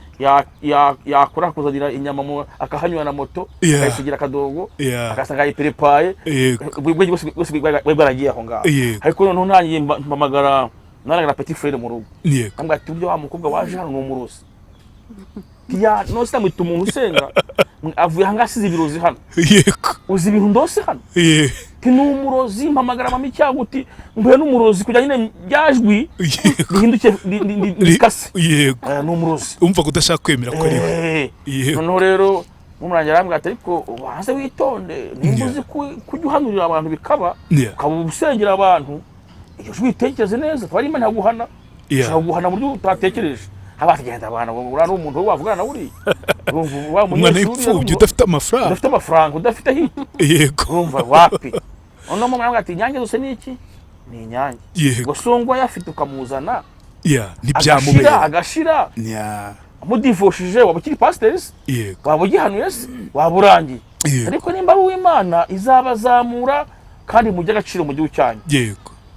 yakora akuzanira inyama akahanyura na moto, akayisigira akadogo, agasanga yayiperepaye. Ubwenge bwose bwari bwaragiye aho ngaho. Ariko noneho ntangiye mpamagara naragara petit frère mu rugo, ambwira ati burya wa mukobwa waje hano ni umurozi. Ya none sinamwita umuntu usenga, avuye ahangaha asize ibirozi hano. Uzi ibintu ndose hano? Ti ni umurozi, mpamagara mama icyago uti mpuye n'umurozi kugira nyine byajwi rihinduke rikase. Ni umurozi. Umva ko udashaka kwemera ko ari we. Noneho rero mumurangira arambwira ati: "Ariko ubanze witonde, nimba uzi kujya uhanurira abantu bikaba, ukaba usengera abantu, iyo jwi witekereze neza, tuba ari Imana yaguhana, ushobora kuguhana mu buryo utatekereje." Haba tugenda abantu, uriya ni umuntu wavugana nawe, uriya urumva wa Umwana munyeshuri w'imfubyi udafite amafaranga, udafite amafaranga, udafite hit, urumva wapi. Noneho mama arambwira ati: "Inyange zose ni iki? Ni inyange." Ngo songwa ayafite ukamuzana, agashira, ntibyamubera. Agashira amudivoshije, waba ukiri pasiteri se? Waba ugihanuye se? Waba urangiye. Ariko nimba ari uw'Imana, izabazamura kandi mujye agaciro mu gihugu cyanyu.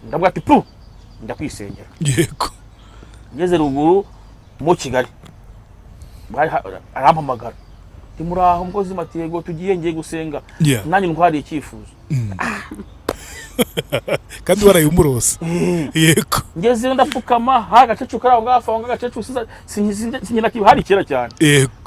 Ndavuga ati: "Pu, njya kwisengera." Ngeze ruguru mu Kigali, arampamagara nti: "Muraho mukozi?" Mati: "Yego." Tugiye, ngiye gusenga. Nanjye ntwariye icyifuzo. Kandi waraye umurose. Ngezeyo ndapfukama, hari agakecuru kari aho ngaho, aho ngaho agakecuru sinkina hari kera cyane.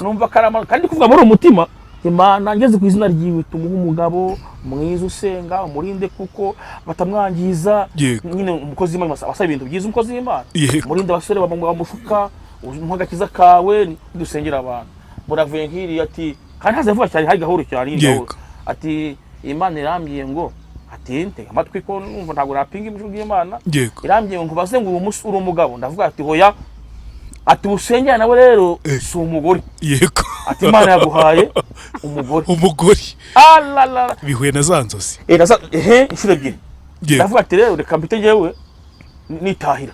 Numva karama kandi kuvuga muri uwo mutima: "Imana, ngeze ku izina ryiwe, tumuhe umugabo mwiza usenga, umurinde kuko batamwangiza." Nyine umukozi w'Imana asaba ibintu byiza, umukozi w'Imana. "Umurinde abasore bamushuka, umuhe agakiza kawe." Dusengera abantu, buravuye nk'iriya ati, kandi haze vuba cyane, hari gahoro cyane, iyi gahoro. Ati: "Imana irambwiye ngo," ati: "Ntega amatwi ko numva ntabwo napinga ijwi ry'Imana." "Irambwiye ngo nkubaze ngo uri umugabo?" Ndavuga ati: "Hoya." Ati: "Usengera nawe rero si umugore." Ati: "Imana yaguhaye umugore." Umugore. Alalala. Bihuye na za nzozi. Ehe, inshuro ebyiri. Ndavuga ati: "Rero reka mpite njyewe nitahira."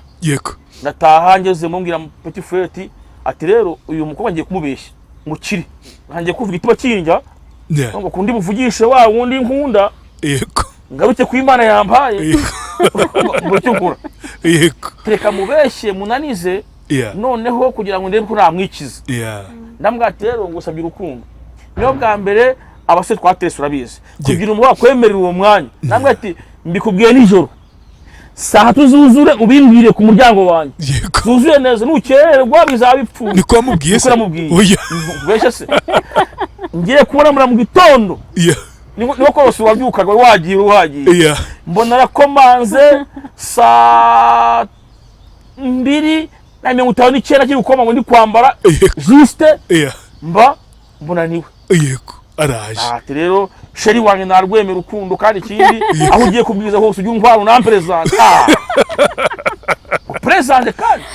Ndataha, ngeze mumbwira petit frère ati: "Rero uyu mukobwa ngiye kumubeshya mukiri, ngiye kuvuga ituba kinjya ngo kundi buvugishe wa wundi nkunda, ngaruke ku Imana yampaye ngo icyo nkora, reka mubeshye munanize, noneho kugira ngo ndebe ko namwikiza." Ndambwira ati: "Rero ngusabye urukundo." Niyo bwa mbere abasore twatese, urabizi, kugira umuntu wakwemerera uwo mwanya. Ndambwira ati: "Mbikubwiye nijoro saa tatu zuzure, ubimbwire ku muryango wanjye, zuzuye neza, nukererwa bizaba bipfuye." Niko wamubwiye Niko se? namubwiye. Oya. Ubeshye se? Ngiye kubona mura mu gitondo, niko kose wabyukaga wagiye wagiye, mbona arakomanze saa 2:59, akiri gukoma ngo ndi kwambara juste, mba mbona niwe. Yego, araje. Ati: "Rero chéri wanjye, narwemera urukundo, kandi ikindi aho ugiye kubwiza hose ujye untwara unamperezante, uperezante, kandi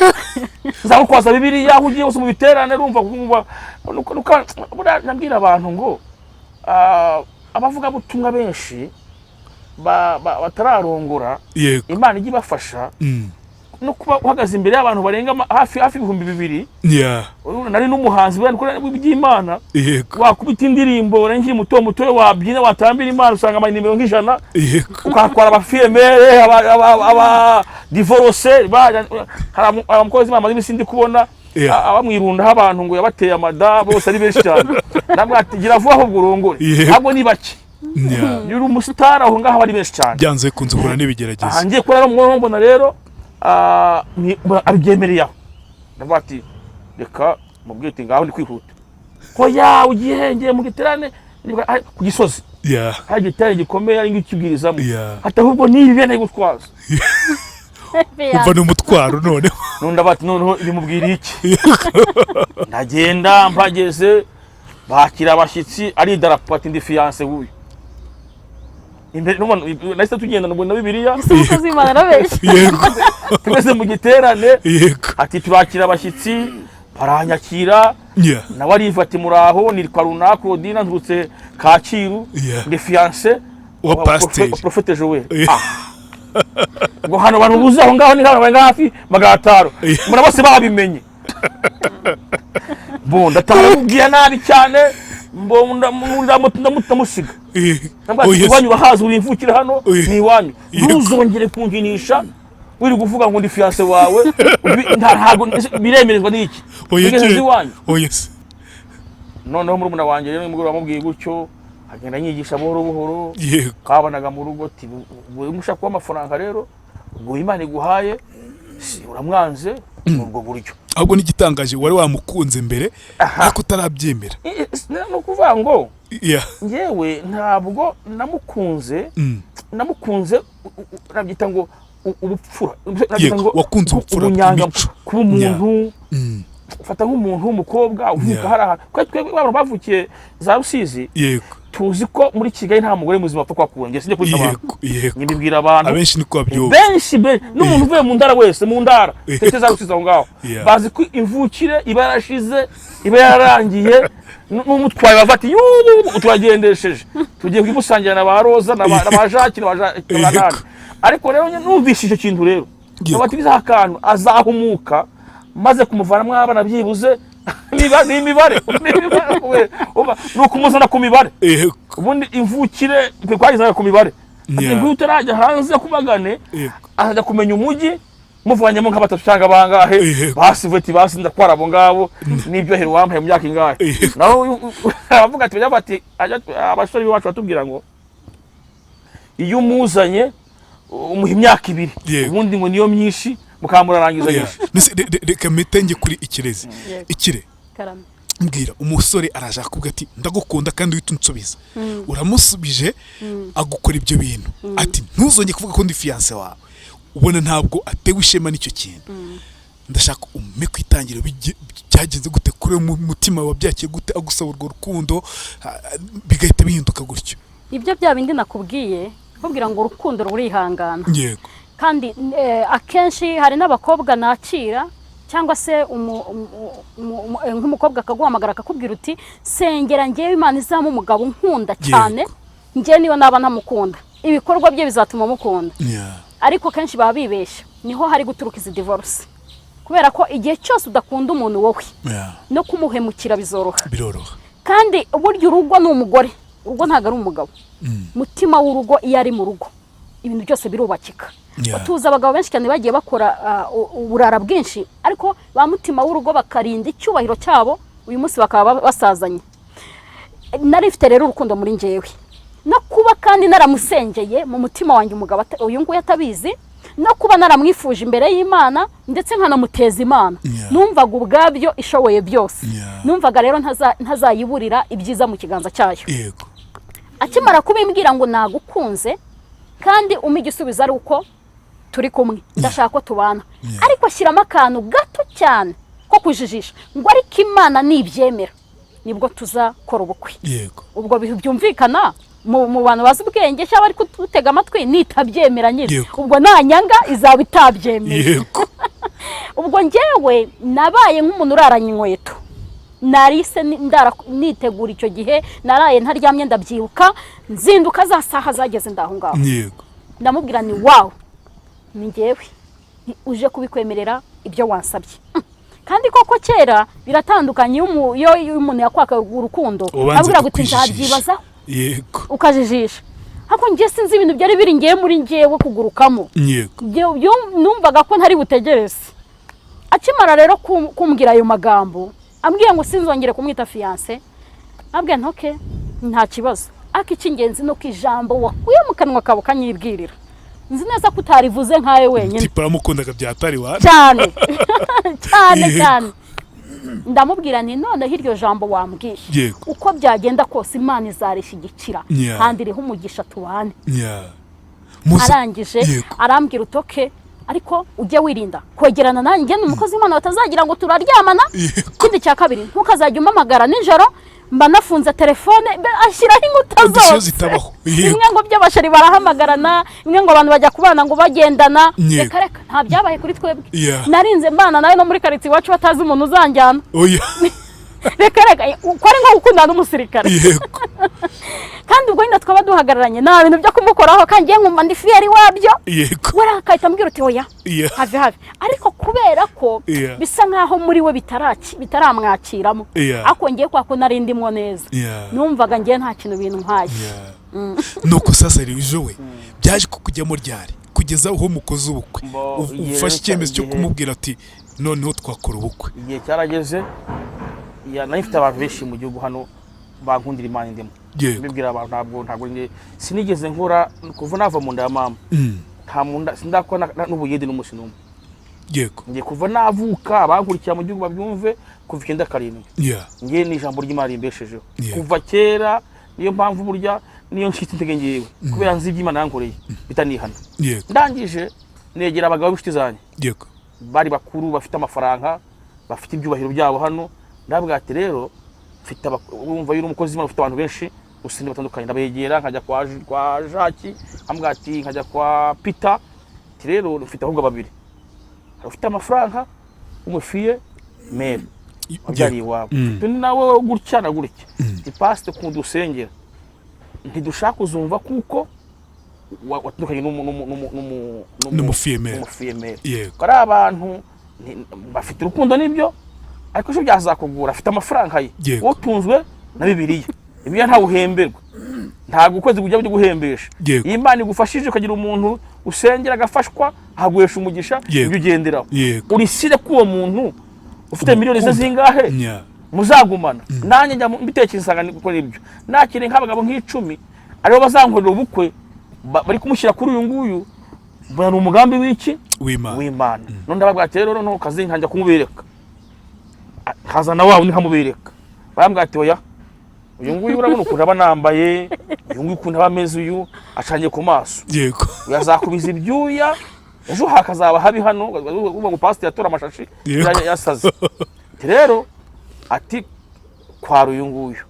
nzagutwaza Bibiliya aho ugiye hose mu biterane." Urumva kumva buriya nabwira abantu ngo abavugabutumwa benshi batararongora, Imana ijye ibafasha no kuba uhagaze imbere y'abantu barenga hafi hafi 2000. Urabona, nari n'umuhanzi buriya niko by'Imana, wakubita indirimbo, nari nkiri muto muto, wabyina, watambira Imana, usanga amanimero nk'ijana, ukatwara abafiyemere, aba divorcé. Hari abakozi b'Imana maze iminsi ndi kubona abamwirundaho abantu ngo yabateye amada, bose ari benshi cyane. Nabwo ati: "Gira vuba ahubwo urongore." Ntabwo ni bake. Iyo uri umusitari aho ngaho ari benshi cyane. Byanze bikunze uhura n'ibigeragezo. Aha ngiye kubona rero, mbona rero abyemereye aho. Ndavuga ati: "Reka mubwite ngaho ndi kwihuta." "Hoya, ugiye he?" "Ngiye mu giterane ku Gisozi." Hari igiterane gikomeye ari ngikibwirizamo. Ati: "Ahubwo niba bene gutwaza." Umva, ni umutwaro noneho. None ndavuga ati: "Noneho bimubwira iki?" Ndagenda, mpageze bakira abashyitsi, ari idarapo, ati: "Ndi fiancé w'uyu." Imbere nahise tugenda na Bibiliya. Ese umukozi w'Imana arabeshya? Tugeze mu giterane, ati: "Turakira abashyitsi." Baranyakira. Nawe ariva ati: "Muraho, nitwa runaka Claudine, nturutse Kacyiru, ndi fiancé wa pasiteri." Wa Prophète Joel. Ngo hano abantu buzuye aho ngaho ni hano barenga hafi 500. Mbona bose babimenye. Bo ndataha, mubwira nabi cyane, ndamusiga. Ndamusiga. Oh, yes. "Iwanyu urahazi, uri imvukire hano, Oya. ni iwanyu. Ntuzongere kunkinisha wirirwa uvuga ngo ndi fiancé wawe. Ntabwo biremerezwa n'iki? Oya. Wigeze uza iwanyu?" Oya se. Noneho murumuna wanjye rero nimugoroba amubwiye gutyo, agenda anyigisha buhoro buhoro. Kabanaga mu rugo ati: "Ubwo mushaka kuba amafaranga rero, ubwo Imana iguhaye si uramwanze ni ubwo buryo." Ahubwo n'igitangaje, wari wamukunze mbere ariko utarabyemera. Ni ukuvuga ngo njyewe ntabwo namukunze. Namukunze, nabyita ngo ubupfura. Nabyita ngo Wakunze ubupfura ubunyanga, bw'imico. kuba umuntu, ufata nk'umuntu w'umukobwa uvuka hari ahantu. Twebwe abantu bavukiye za Rusizi, tuzi ko muri Kigali nta mugore muzima apfa kuhakura. Njye sinjya kwita abantu, Yego. mbibwira abantu. Abenshi niko babyumva. Benshi n'umuntu uvuye mu ndara wese, mu ndara ndetse za Rusizi aho ngaho, bazi ko imvukire iba yarashize, iba yararangiye, n'umutwaye bava ati: "Yubu turagendesheje, tugiye kuyimusangira na ba Roza na ba Jacques na ba Nani." Ariko rero numvise icyo kintu rero, bati bizaha akantu azahumuka maze kumuvanamo abana, byibuze niba ni imibare, ni ukumuzana ku mibare. Ubundi imvukire twe twagezaga ku mibare. Ati: "Nguyu utarajya hanze kubagane, azajya kumenya umujyi muvanyemo nka batatu cyangwa bangahe." Basi vuba basi ndakwara abo ngabo n'ibyo hero wampaye mu myaka ingahe. Naho aravuga ati, bajya bati abasore b'iwacu batubwira ngo iyo umuzanye umuha imyaka 2, ubundi ngo niyo myinshi, mukamurarangiza. Mbese reka mpite kuri Ikirezi. Yego. Ikire, Karame. mbwira, umusore araje akubwira ati: "Ndagukunda," kandi uhita unsubiza. Uramusubije, agukora ibyo bintu, ati: "Ntuzongere kuvuga ko ndi fiancé wawe." Ubona ntabwo atewe ishema n'icyo kintu. Ndashaka umpe ku itangiriro, byagenze gute kuri mu mutima wabyakiye gute, agusaba urwo rukundo, bigahita bihinduka gutyo? Ibyo bya bindi nakubwiye, nkubwira ngo urukundo rurihangana. Kandi akenshi hari n'abakobwa nakira, cyangwa se nk'umukobwa akaguhamagara akakubwira uti: "Sengera ngewe Imana izampa umugabo unkunda cyane, ngewe niyo naba ntamukunda, ibikorwa bye bizatuma mukunda." Ariko kenshi baba bibeshya, niho hari guturuka izi divorce, kubera ko igihe cyose udakunda umuntu wowe, no kumuhemukira bizoroha. Biroroha. Kandi burya urugo ni umugore, urugo ntabwo ari umugabo. Mutima w'urugo iyo ari mu rugo, ibintu byose birubakika. Tuzi abagabo benshi cyane bagiye bakora uburara bwinshi, ariko ba mutima w'urugo bakarinda icyubahiro cyabo, uyu munsi bakaba basazanye. Nari mfite rero urukundo muri njyewe, no kuba kandi naramusengeye mu mutima wanjye, umugabo uyu nguyu atabizi, no kuba naramwifuje imbere y'Imana, ndetse nkanamuteza Imana. Numvaga ubwabyo ishoboye byose. Numvaga rero ntazayiburira ibyiza mu kiganza cyayo. Akimara kubimbwira ngo nagukunze, kandi umpa igisubizo ari uko turi kumwe, ndashaka ko tubana, ariko ashyiramo akantu gato cyane ko kujijisha ngo: "Ariko Imana nibyemera nibwo tuzakora ubukwe." Ubwo byumvikana mu bantu bazi ubwenge cyangwa bari kudutega amatwi, nitabyemera nyine, ubwo nanyanga izaba itabyemeye. Ubwo njyewe nabaye nk'umuntu uraranye inkweto, narise ndara nitegura. Icyo gihe naraye ntaryamye, ndabyibuka, nzinduka za saha zageze ndaho ngaho. Ndamubwira ni: "Wow, ni njyewe uje kubikwemerera ibyo wansabye." Kandi koko kera biratandukanye, iyo umuntu yakwaka urukundo, Ubanza abwira ngo uti kukwijijisha. "Nzabyibazaho," ukajijisha. Ariko njye sinzi ibintu byari biri ngewe muri ngewe kugurukamo. Numvaga ko ntari butegereze. Akimara rero kumbwira ayo magambo, ambwiye ngo sinzongere kumwita fiancé, ambwiye nti: "Okay, nta kibazo, ariko icy'ingenzi ni uko ijambo wakuye mu kanwa kawe ukanyibwirira, nzi neza ko utarivuze nkawe wenyine." Tipa aramukundaga byatari wa Cyane cyane. Cyane. Ndamubwira nti: "Noneho iryo jambo wambwiye, uko byagenda kose Imana izarishyigikira kandi iriho umugisha, tubane." Musa Arangije arambwira uti: "Okay, ariko ujye wirinda kwegerana nanjye, ni umukozi w'Imana, batazagira ngo turaryamana. Ikindi cya kabiri, ntukazajya umpamagara nijoro, mba nafunze telefone." Ashyiraho inkuta Condition zose. zitabaho. Bimwe ngo by'abasheri barahamagarana, bimwe ngo abantu bajya kubana ngo bagendana. Reka reka, nta byabaye kuri twebwe. Narinze mbana nawe no muri karitsiye iwacu batazi umuntu uzanjyana. Oya. Reka reka, uko ari nko gukundana n'umusirikare. Kandi ubwo nyine twaba duhagararanye, nta bintu byo kumukoraho, kandi ngiye nkumva ndi fier wabyo. We akahita ambwira uti: "Oya, have have." Ariko kubera ko bisa nkaho muri we bitaramwakiramo, ariko ngiye kwa ko nari ndimwo neza, numvaga ngiye nta kintu bintwaye. Nuko sasa rero we byaje kukujyamo ryari, kugeza aho mukoze ubukwe, Mbo, igihe ufashe rero icyemezo cyo kumubwira ati: "Noneho twakora ubukwe"? Igihe cyarageze, nari mfite abantu benshi mu gihugu hano bankundira Imana indimo. Mbibwira abantu, ntabwo sinigeze nkora kuva nava mu nda ya mama. Nta munda sindakora n'ubuyede n'umunsi n'umwe. Ngiye kuva navuka, abankurikira mu gihugu babyumve, kuva 97, ngiye ni ijambo ry'Imana rimbeshejeho. Kuva kera, niyo mpamvu burya niyo ncitse intege ngewe, kubera nzi iby'Imana yankoreye. Bitanihana. Ndangije negera abagabo b'inshuti zanjye, bari bakuru, bafite amafaranga, bafite ibyubahiro byabo hano. Ndabwira ati: "Rero mfite urumva iyo uri umukozi w'Imana ufite abantu benshi usinde batandukanye." Ndabegera, nkajya kwa Jacques, nkambwira ati, nkajya kwa Peter, ati: "Rero mfite ahubwo babiri, hari ufite amafaranga w'umufille-mère wabyariye iwabo, mfite undi nawe gutya na gutya." Ati: "Pasite, kunda usengera, ntidushaka kuzumva kuko watandukanye N'umufille-mère. n'umufille-mère." Ari abantu bafite urukundo nibyo, ariko ejo byazakugura. Afite amafaranga ye, wowe utunzwe na Bibiliya. Bibiliya ntawe uhemberwa, ntabwo ukwezi kujya byo guhembesha. Iyo Imana igufashije ukagira umuntu usengera agafashwa, ahaguhesha umugisha, ibyo ugenderaho, urisire ko uwo muntu ufite miliyoni ze zingahe muzagumana. Nanjye njya mbitekereza, nsanga ni gukora ibyo nakiriye nk'abagabo nk'icumi aribo bazankorera ubukwe, bari kumushyira kuri uyu nguyu, mbona ni umugambi w'iki? W'Imana. W'Imana. None ndababwira ati: "Rero noneho kazi nkanjya kumubereka." Nkazana wa wundi nkamubereka, barambwira ati: "Oya, uyu nguyu urabona ukuntu aba anambaye, uyu nguyu ukuntu aba ameze, uyu acanye ku maso, uyu azakubiza ibyuya, ejo hakazaba habi hano, uvuga ngo pasiteri yatora amashashi yasaze." Ati rero, ati kwara uyu nguyu.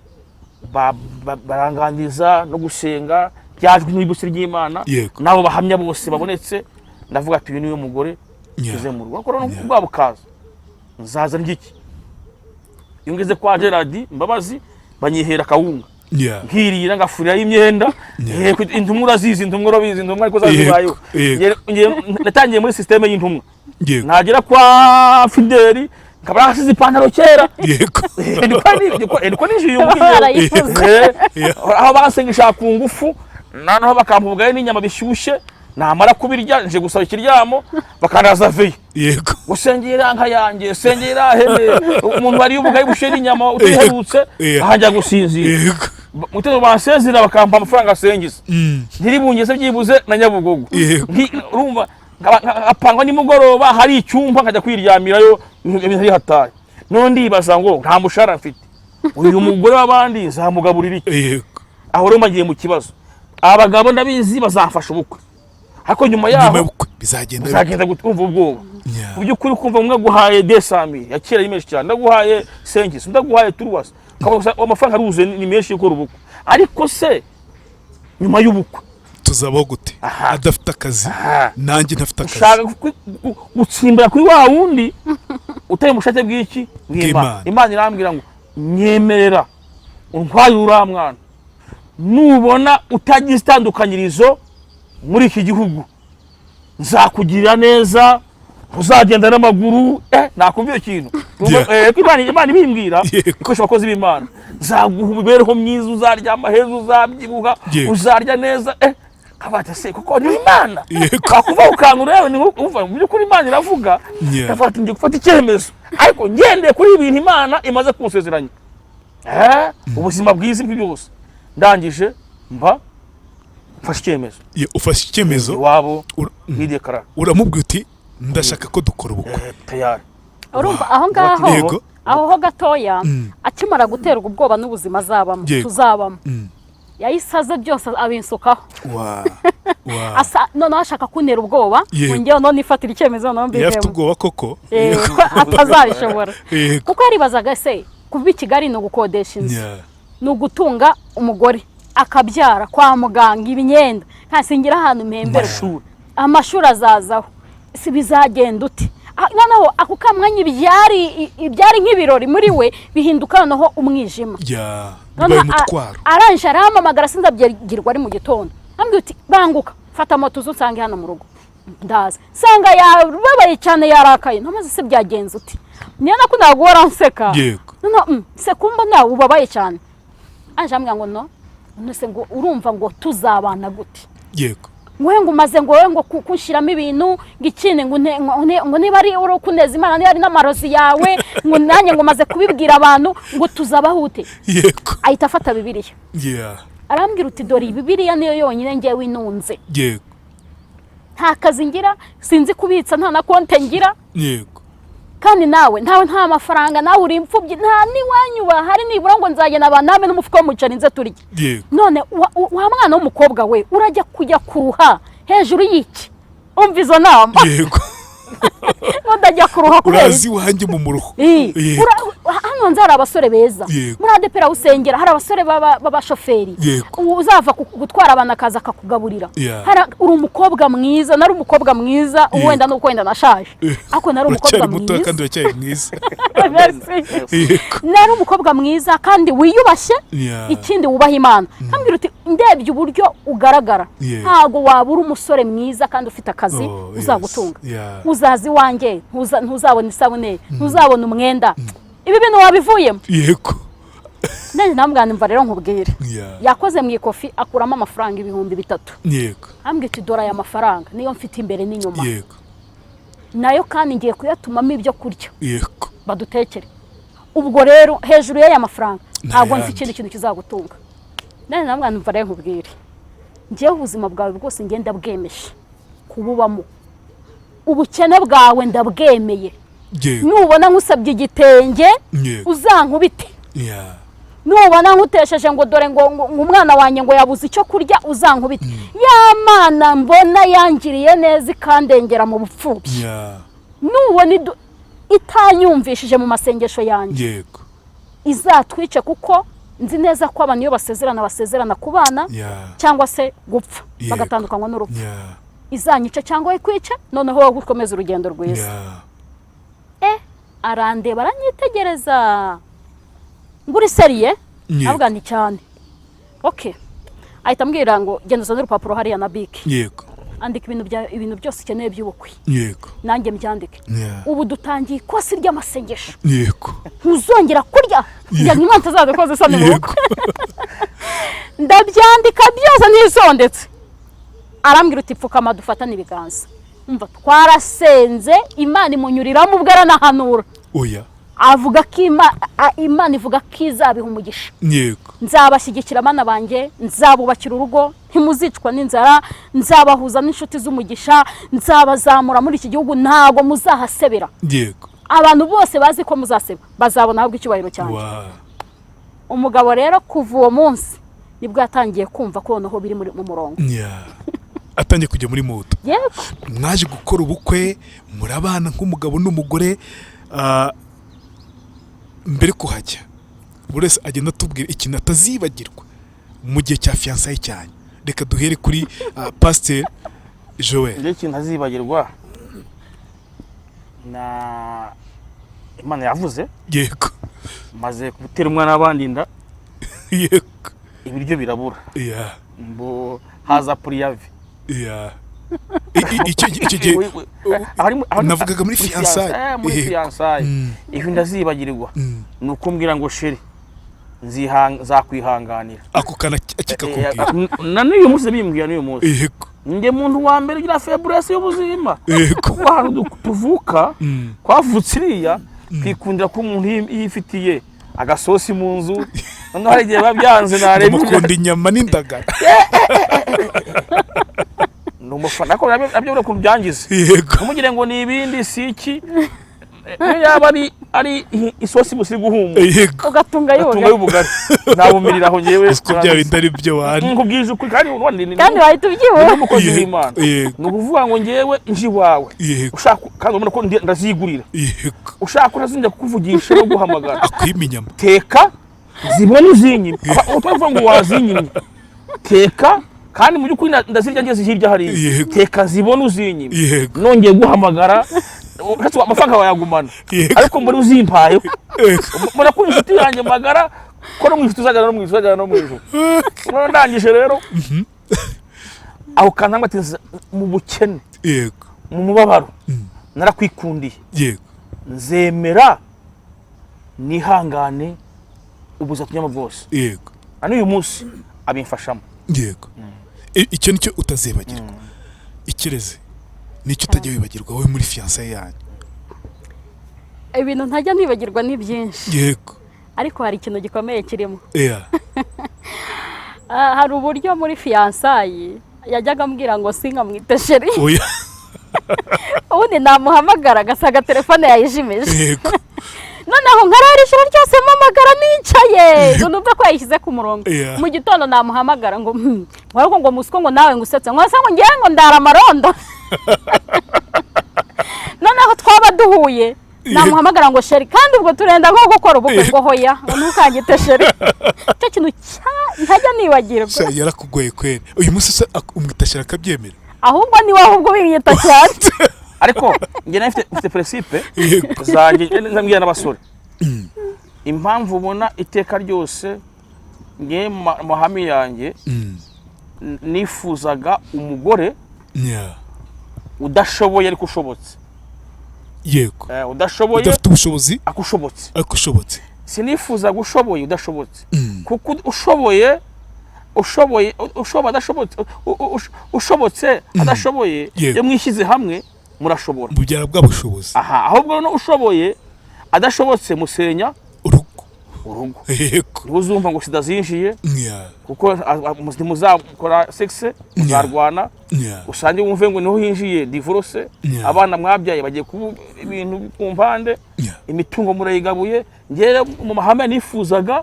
Baranganiriza no gusenga byajwi n'ibuse ry'Imana, n'abo bahamya bose babonetse, ndavuga ati: "Uyu niwe mugore tuze mu rugo." Ariko noneho ubwabo bukaza, nzaza ndya iki? Iyo ngeze kwa Gerard Mbabazi banyihera akawunga, nkirira, ngafurirayo imyenda. Yego, intumwa urazizi, intumwa urabizi, intumwa ariko zazibayeho. Natangiye muri système y'intumwa, nagera kwa Fideli nkaba narasize ipantaro kera. Niko ninjiye uyu nguyu. Barayifuza. Aho bansengesha ku ngufu, noneho bakampa ubugari n'inyama bishyushye, namara kubirya nje gusaba ikiryamo, bakandaza veye, gusengera nka yanjye, sengera hene umuntu wariye ubugari bushyushye n'inyama utiherutse, ahanjya gusinzira. Mutego bansezera, bakampa amafaranga asengiza, ntiribungeze byibuze na Nyabugogo. Urumva nkapangwa nimugoroba hari icyumba nkajya kwiryamirayo, ibintu ari hatari. None ndibaza ngo nta mushahara mfite, uyu mugore w'abandi nzamugaburira iki? Aho rero mbagiye mu kibazo. Abagabo ndabizi bazamfasha ubukwe, ariko nyuma Nyuma yaho y'ubukwe bizagenda bite? Bizagenda gute? Kumva ubwoba. Mu by'ukuri kumva umwe aguhaye 200 000 ya kera ari menshi cyane, ndaguhaye 500, undi aguhaye 300, ukabona gusa amafaranga aruzuye, ni menshi yo gukora ubukwe. Ariko se nyuma y'ubukwe Tuzabaho gute? Adafite akazi, nanjye ntafite akazi. Ushaka gutsimbura kuri wa wundi utari mu bushake bw'iki? Bw'Imana. Bw'Imana. Imana irambwira ngo: "Nyemerera untwaye uriya mwana, nubona utagize itandukanyirizo muri iki gihugu nzakugirira neza, uzagenda n'amaguru." Nakumva iyo kintu. Ko Imana ibimbwira, ikoresha abakozi b'Imana: "Nzaguha imibereho myiza, uzaryama heza, uzabyibuha, uzarya neza." Kabata se kuko ni Imana. Wakuva ukangura yewe, ni umva mu by'ukuri Imana iravuga. Ndavuga ati: "Ngiye gufata icyemezo, ariko ngendeye kuri ibi bintu Imana imaze kunsezeranya, ubuzima bwiza, ibyo byose." Ndangije mba mfashe icyemezo. Ufashe icyemezo. Iwabo nkidekarara. Uramubwira uti: "Ndashaka ko dukora ubukwe." Tayari. Urumva aho ngaho, aho ho gatoya, akimara guterwa ubwoba n'ubuzima azabamo, tuzabamo, yahise aza byose abinsukaho. Wa wa Asa noneho ashaka kuntera ubwoba, ngo njyewe none ifatira icyemezo, noneho Yari afite mbivemo. ubwoba koko. Ko atazabishobora, kuko yaribazaga: se kuva i Kigali ni ugukodesha inzu, ni ugutunga umugore akabyara, kwa muganga, imyenda, ntasingira ahantu mpemberwa, Amashuri. Amashuri azazaho, si bizagenda ute? Noneho ako kamwanya ibyari nk'ibirori muri we bihinduka noneho umwijima. Bibaye Noneho umutwaro. Arangije arampamagara, sinzabyagirwa, ari mu gitondo, ambwira uti: "Banguka, fata moto uze unsange hano mu rugo." Ndaza nsanga yababaye cyane, yarakaye. Ntumaze se byagenze uti? Niyo nakundaga guhora nseka. Noneho se kumba nawe ubabaye cyane, aje ambwira ngo: "No none se ngo urumva ngo tuzabana gute?" Ngo ngo umaze ngo wowe ngo kunshyiramo ibintu, ngo ikindi ngo ngo niba ari uri kuneza Imana, niba ari n'amarozi yawe, ngo nanjye ngo maze kubibwira abantu, ngo tuzabaho ute? Ahita afata Bibiliya, arambwira uti: "Dore iyi Bibiliya niyo yonyine ngewe inunze. Nta kazi ngira, sinzi kubitsa, nta na konte ngira, kandi nawe ntawe, nta mafaranga, nawe uri imfubyi, nta n'iwanyu bahari nibura ngo nzagenda baname n'umufuka w'umuceri nze turye. None wa mwana w'umukobwa we, urajya kujya kuruha." Hejuru y'iki? Umva izo nama. Ngo ndajya kuruha kubera Urazi iwanjye mu muruho. iki? Hano hanze hari abasore beza. Muri ADEPR aho usengera hari abasore b'abashoferi. Uzava gutwara abantu akaza akakugaburira. Uri umukobwa mwiza, nari umukobwa mwiza. Wenda nuko wenda nashaje, ariko nari umukobwa Uracyari muto mwiza. kandi uracyari mwiza. Merci. Nari umukobwa mwiza kandi wiyubashye. Ikindi, wubaha Imana. Nkambwira uti: "Ndebye uburyo ugaragara, ntabwo wabura umusore mwiza kandi ufite akazi uzagutunga. Uzaza iwanjye, ntuzabona isabune, ntuzabona umwenda. Ibi bintu wabivuyemo." Nanjye namubwira, mva rero nkubwire. Yakoze mu ikofi, akuramo amafaranga 3000. Ambwira ati: "Dore aya mafaranga niyo mfite imbere n'inyuma, nayo kandi ngiye kuyatumamo ibyo kurya, badutekere. Ubwo rero hejuru y'aya mafaranga ntabwo nzi Yandi. ikindi kintu kizagutunga." Nanjye namubwira, mva rero nkubwire, ngewe ubuzima bwawe bwose ngenda bwemeje kububamo, ubukene bwawe ndabwemeye. Nubona nkusabye igitenge, uzankubite. Nubona nkutesheje ngo dore ngo umwana wanjye ngo yabuze icyo kurya, uzankubite. Ya Mana mbona yangiriye neza ikandengera mu bupfubyi, nubona itanyumvishije mu masengesho yanjye, izatwice, kuko nzi neza ko abantu iyo basezerana, basezerana ku bana cyangwa se gupfa, bagatandukanywa n'urupfu. Izanyica cyangwa ikwice, noneho wowe ukomeze urugendo rwiza." Arandeba, aranyitegereza ngo: "Uri sérieux?" Avuga nti: "Cyane." Okay, ahita ambwira ngo: "Genda uzane urupapuro hariya na bike, andika ibintu byose ukeneye by'ubukwe, nanjye mbyandike." Ubu dutangiye ikosi ry'amasengesho. Ntuzongera kurya kugira ngo Imana itazadukoza isoni mu bukwe. Ndabyandika byose ntisondetse. Arambwira uti: "Pfukama dufatane ibiganza." Umva, twarasenze, Imana imunyuriramo, ubwo aranahanura. Oya. Avuga ko Imana ivuga ko izabiha umugisha. "Nzabashyigikira abana banjye, nzabubakira urugo, ntimuzicwa n'inzara, nzabahuza n'inshuti z'umugisha, nzabazamura muri iki gihugu, ntabwo muzahasebera. Abantu bose bazi ko muzaseba bazabona ahubwo icyubahiro cyanjye." Umugabo rero kuva uwo munsi nibwo yatangiye kumva ko noneho biri mu murongo. Yeah. Atangiye kujya muri mood. Yego. Mwaje gukora ubukwe, murabana nk'umugabo n'umugore. Mbere kuhajya, buri wese agenda atubwira ikintu atazibagirwa mu gihe cya fiançailles cyanyu. Reka duhere kuri Pasiteri Joel. Njye ikintu ntazibagirwa na Imana yavuze, maze gutera umwana w'abandi inda, ibiryo birabura, mbo haza préavis. Yeah. Icyo gihe navugaga muri fiançailles. Muri fiançailles. Ibi ndazibagirwa, ni uko mbwira ngo: "Chérie, nzakwihanganira." Ako kana kikakubwira. Na n'uyu munsi bimbwira, n'uyu munsi. Njye muntu wa mbere ugira faiblesse y'ubuzima, kuko ahantu tuvuka, twavutse iriya, twikundira ko umuntu yifitiye agasosi mu nzu. Noneho hari igihe biba byanze, nareba Mukunda inyama n'indagara. Ni umufana, ariko nabyo buriya ukuntu byangize, ntimugire ngo ni ibindi, si iki, niyo yaba ari isosi gusa iri guhumura, ugatunga gatunga y'ubugari. Y'ubugari nabumirira aho ngewe. Uzi ko bya bindi ari byo wani. Nkubwije ukuri, kandi ubundi Kandi wahita ubyibuha. Ni umukozi w'Imana. Ni ukuvuga ngo ngewe nje iwawe, ushaka, kandi ubona ko ndazigurira, ushaka ko ntazongera kukuvugisha no guhamagara, Akwima inyama. Teka zibone uzinyime. Utavuga ngo wazinyimye, teka, kandi mu by'ukuri ndazirya ngeze hirya hariya. Teka zibone uzinyime. Nongeye guhamagara, uretse amafaranga wayagumana, ariko mbona uzimpayeho, mbona ko inshuti yanjye magara, ko no mu ijuru tuzajyana, no mu ijuru tuzajyana, no mu ijuru. Noneho ndangije rero aho kantu ati: "Mu bukene, mu mubabaro, narakwikundiye, nzemera nihangane ubuzima tunyamo bwose." Na n'uyu munsi abimfashamo. Yego. Icyo nicyo utazibagirwa. Ikirezi, nicyo utajya wibagirwa wowe muri fiançailles yanyu? Ibintu ntajya nibagirwa ni byinshi, ariko hari ikintu gikomeye kirimo. Hari uburyo muri fiançailles yajyaga ambwira ngo sinkamwite chérie. Oya. Ubundi namuhamagara agasanga telefone yayijimije. Noneho nkarara ijoro ryose mpamagara nicaye, ngo numve ko yayishyize ku murongo. Mu gitondo namuhamagara ngo ngo ariko ngo musiko, ngo nawe ngo usetse, ngo ese ngo ngewe ngo ndara amarondo. Noneho twaba duhuye, namuhamagara ngo chéri, kandi ubwo turenda nko gukora ubukwe, ngo hoya, ngo ntukangite chéri. Icyo kintu ntajya nibagirwa. Sha, yarakugoye kweri. Uyu munsi se umwita chéri akabyemera? Ahubwo niwe, ahubwo binyita cyane. Ariko njye nayo mfite principe zanjye nzambwira n'abasore. Impamvu ubona iteka ryose nge mu mahame yanjye, nifuzaga umugore udashoboye ariko ushobotse. Udashoboye Udafite ubushobozi ariko ushobotse. ariko ushobotse. Sinifuzaga ushoboye udashobotse, kuko ushoboye ushoboye adashobotse, ushobotse adashoboye, iyo mwishyize hamwe murashobora. Mubyara bwa bushobozi. Aha, ahubwo noneho ushoboye adashobotse musenya urugo. Urugo. Ntuzumva ngo sida zinjiye, kuko ntimuzakora sexe, muzarwana. Usange wumve ngo niho hinjiye divorce. Abana mwabyaye bagiye kuba ibintu ku mpande. Imitungo murayigabuye. Njyewe mu mahame nifuzaga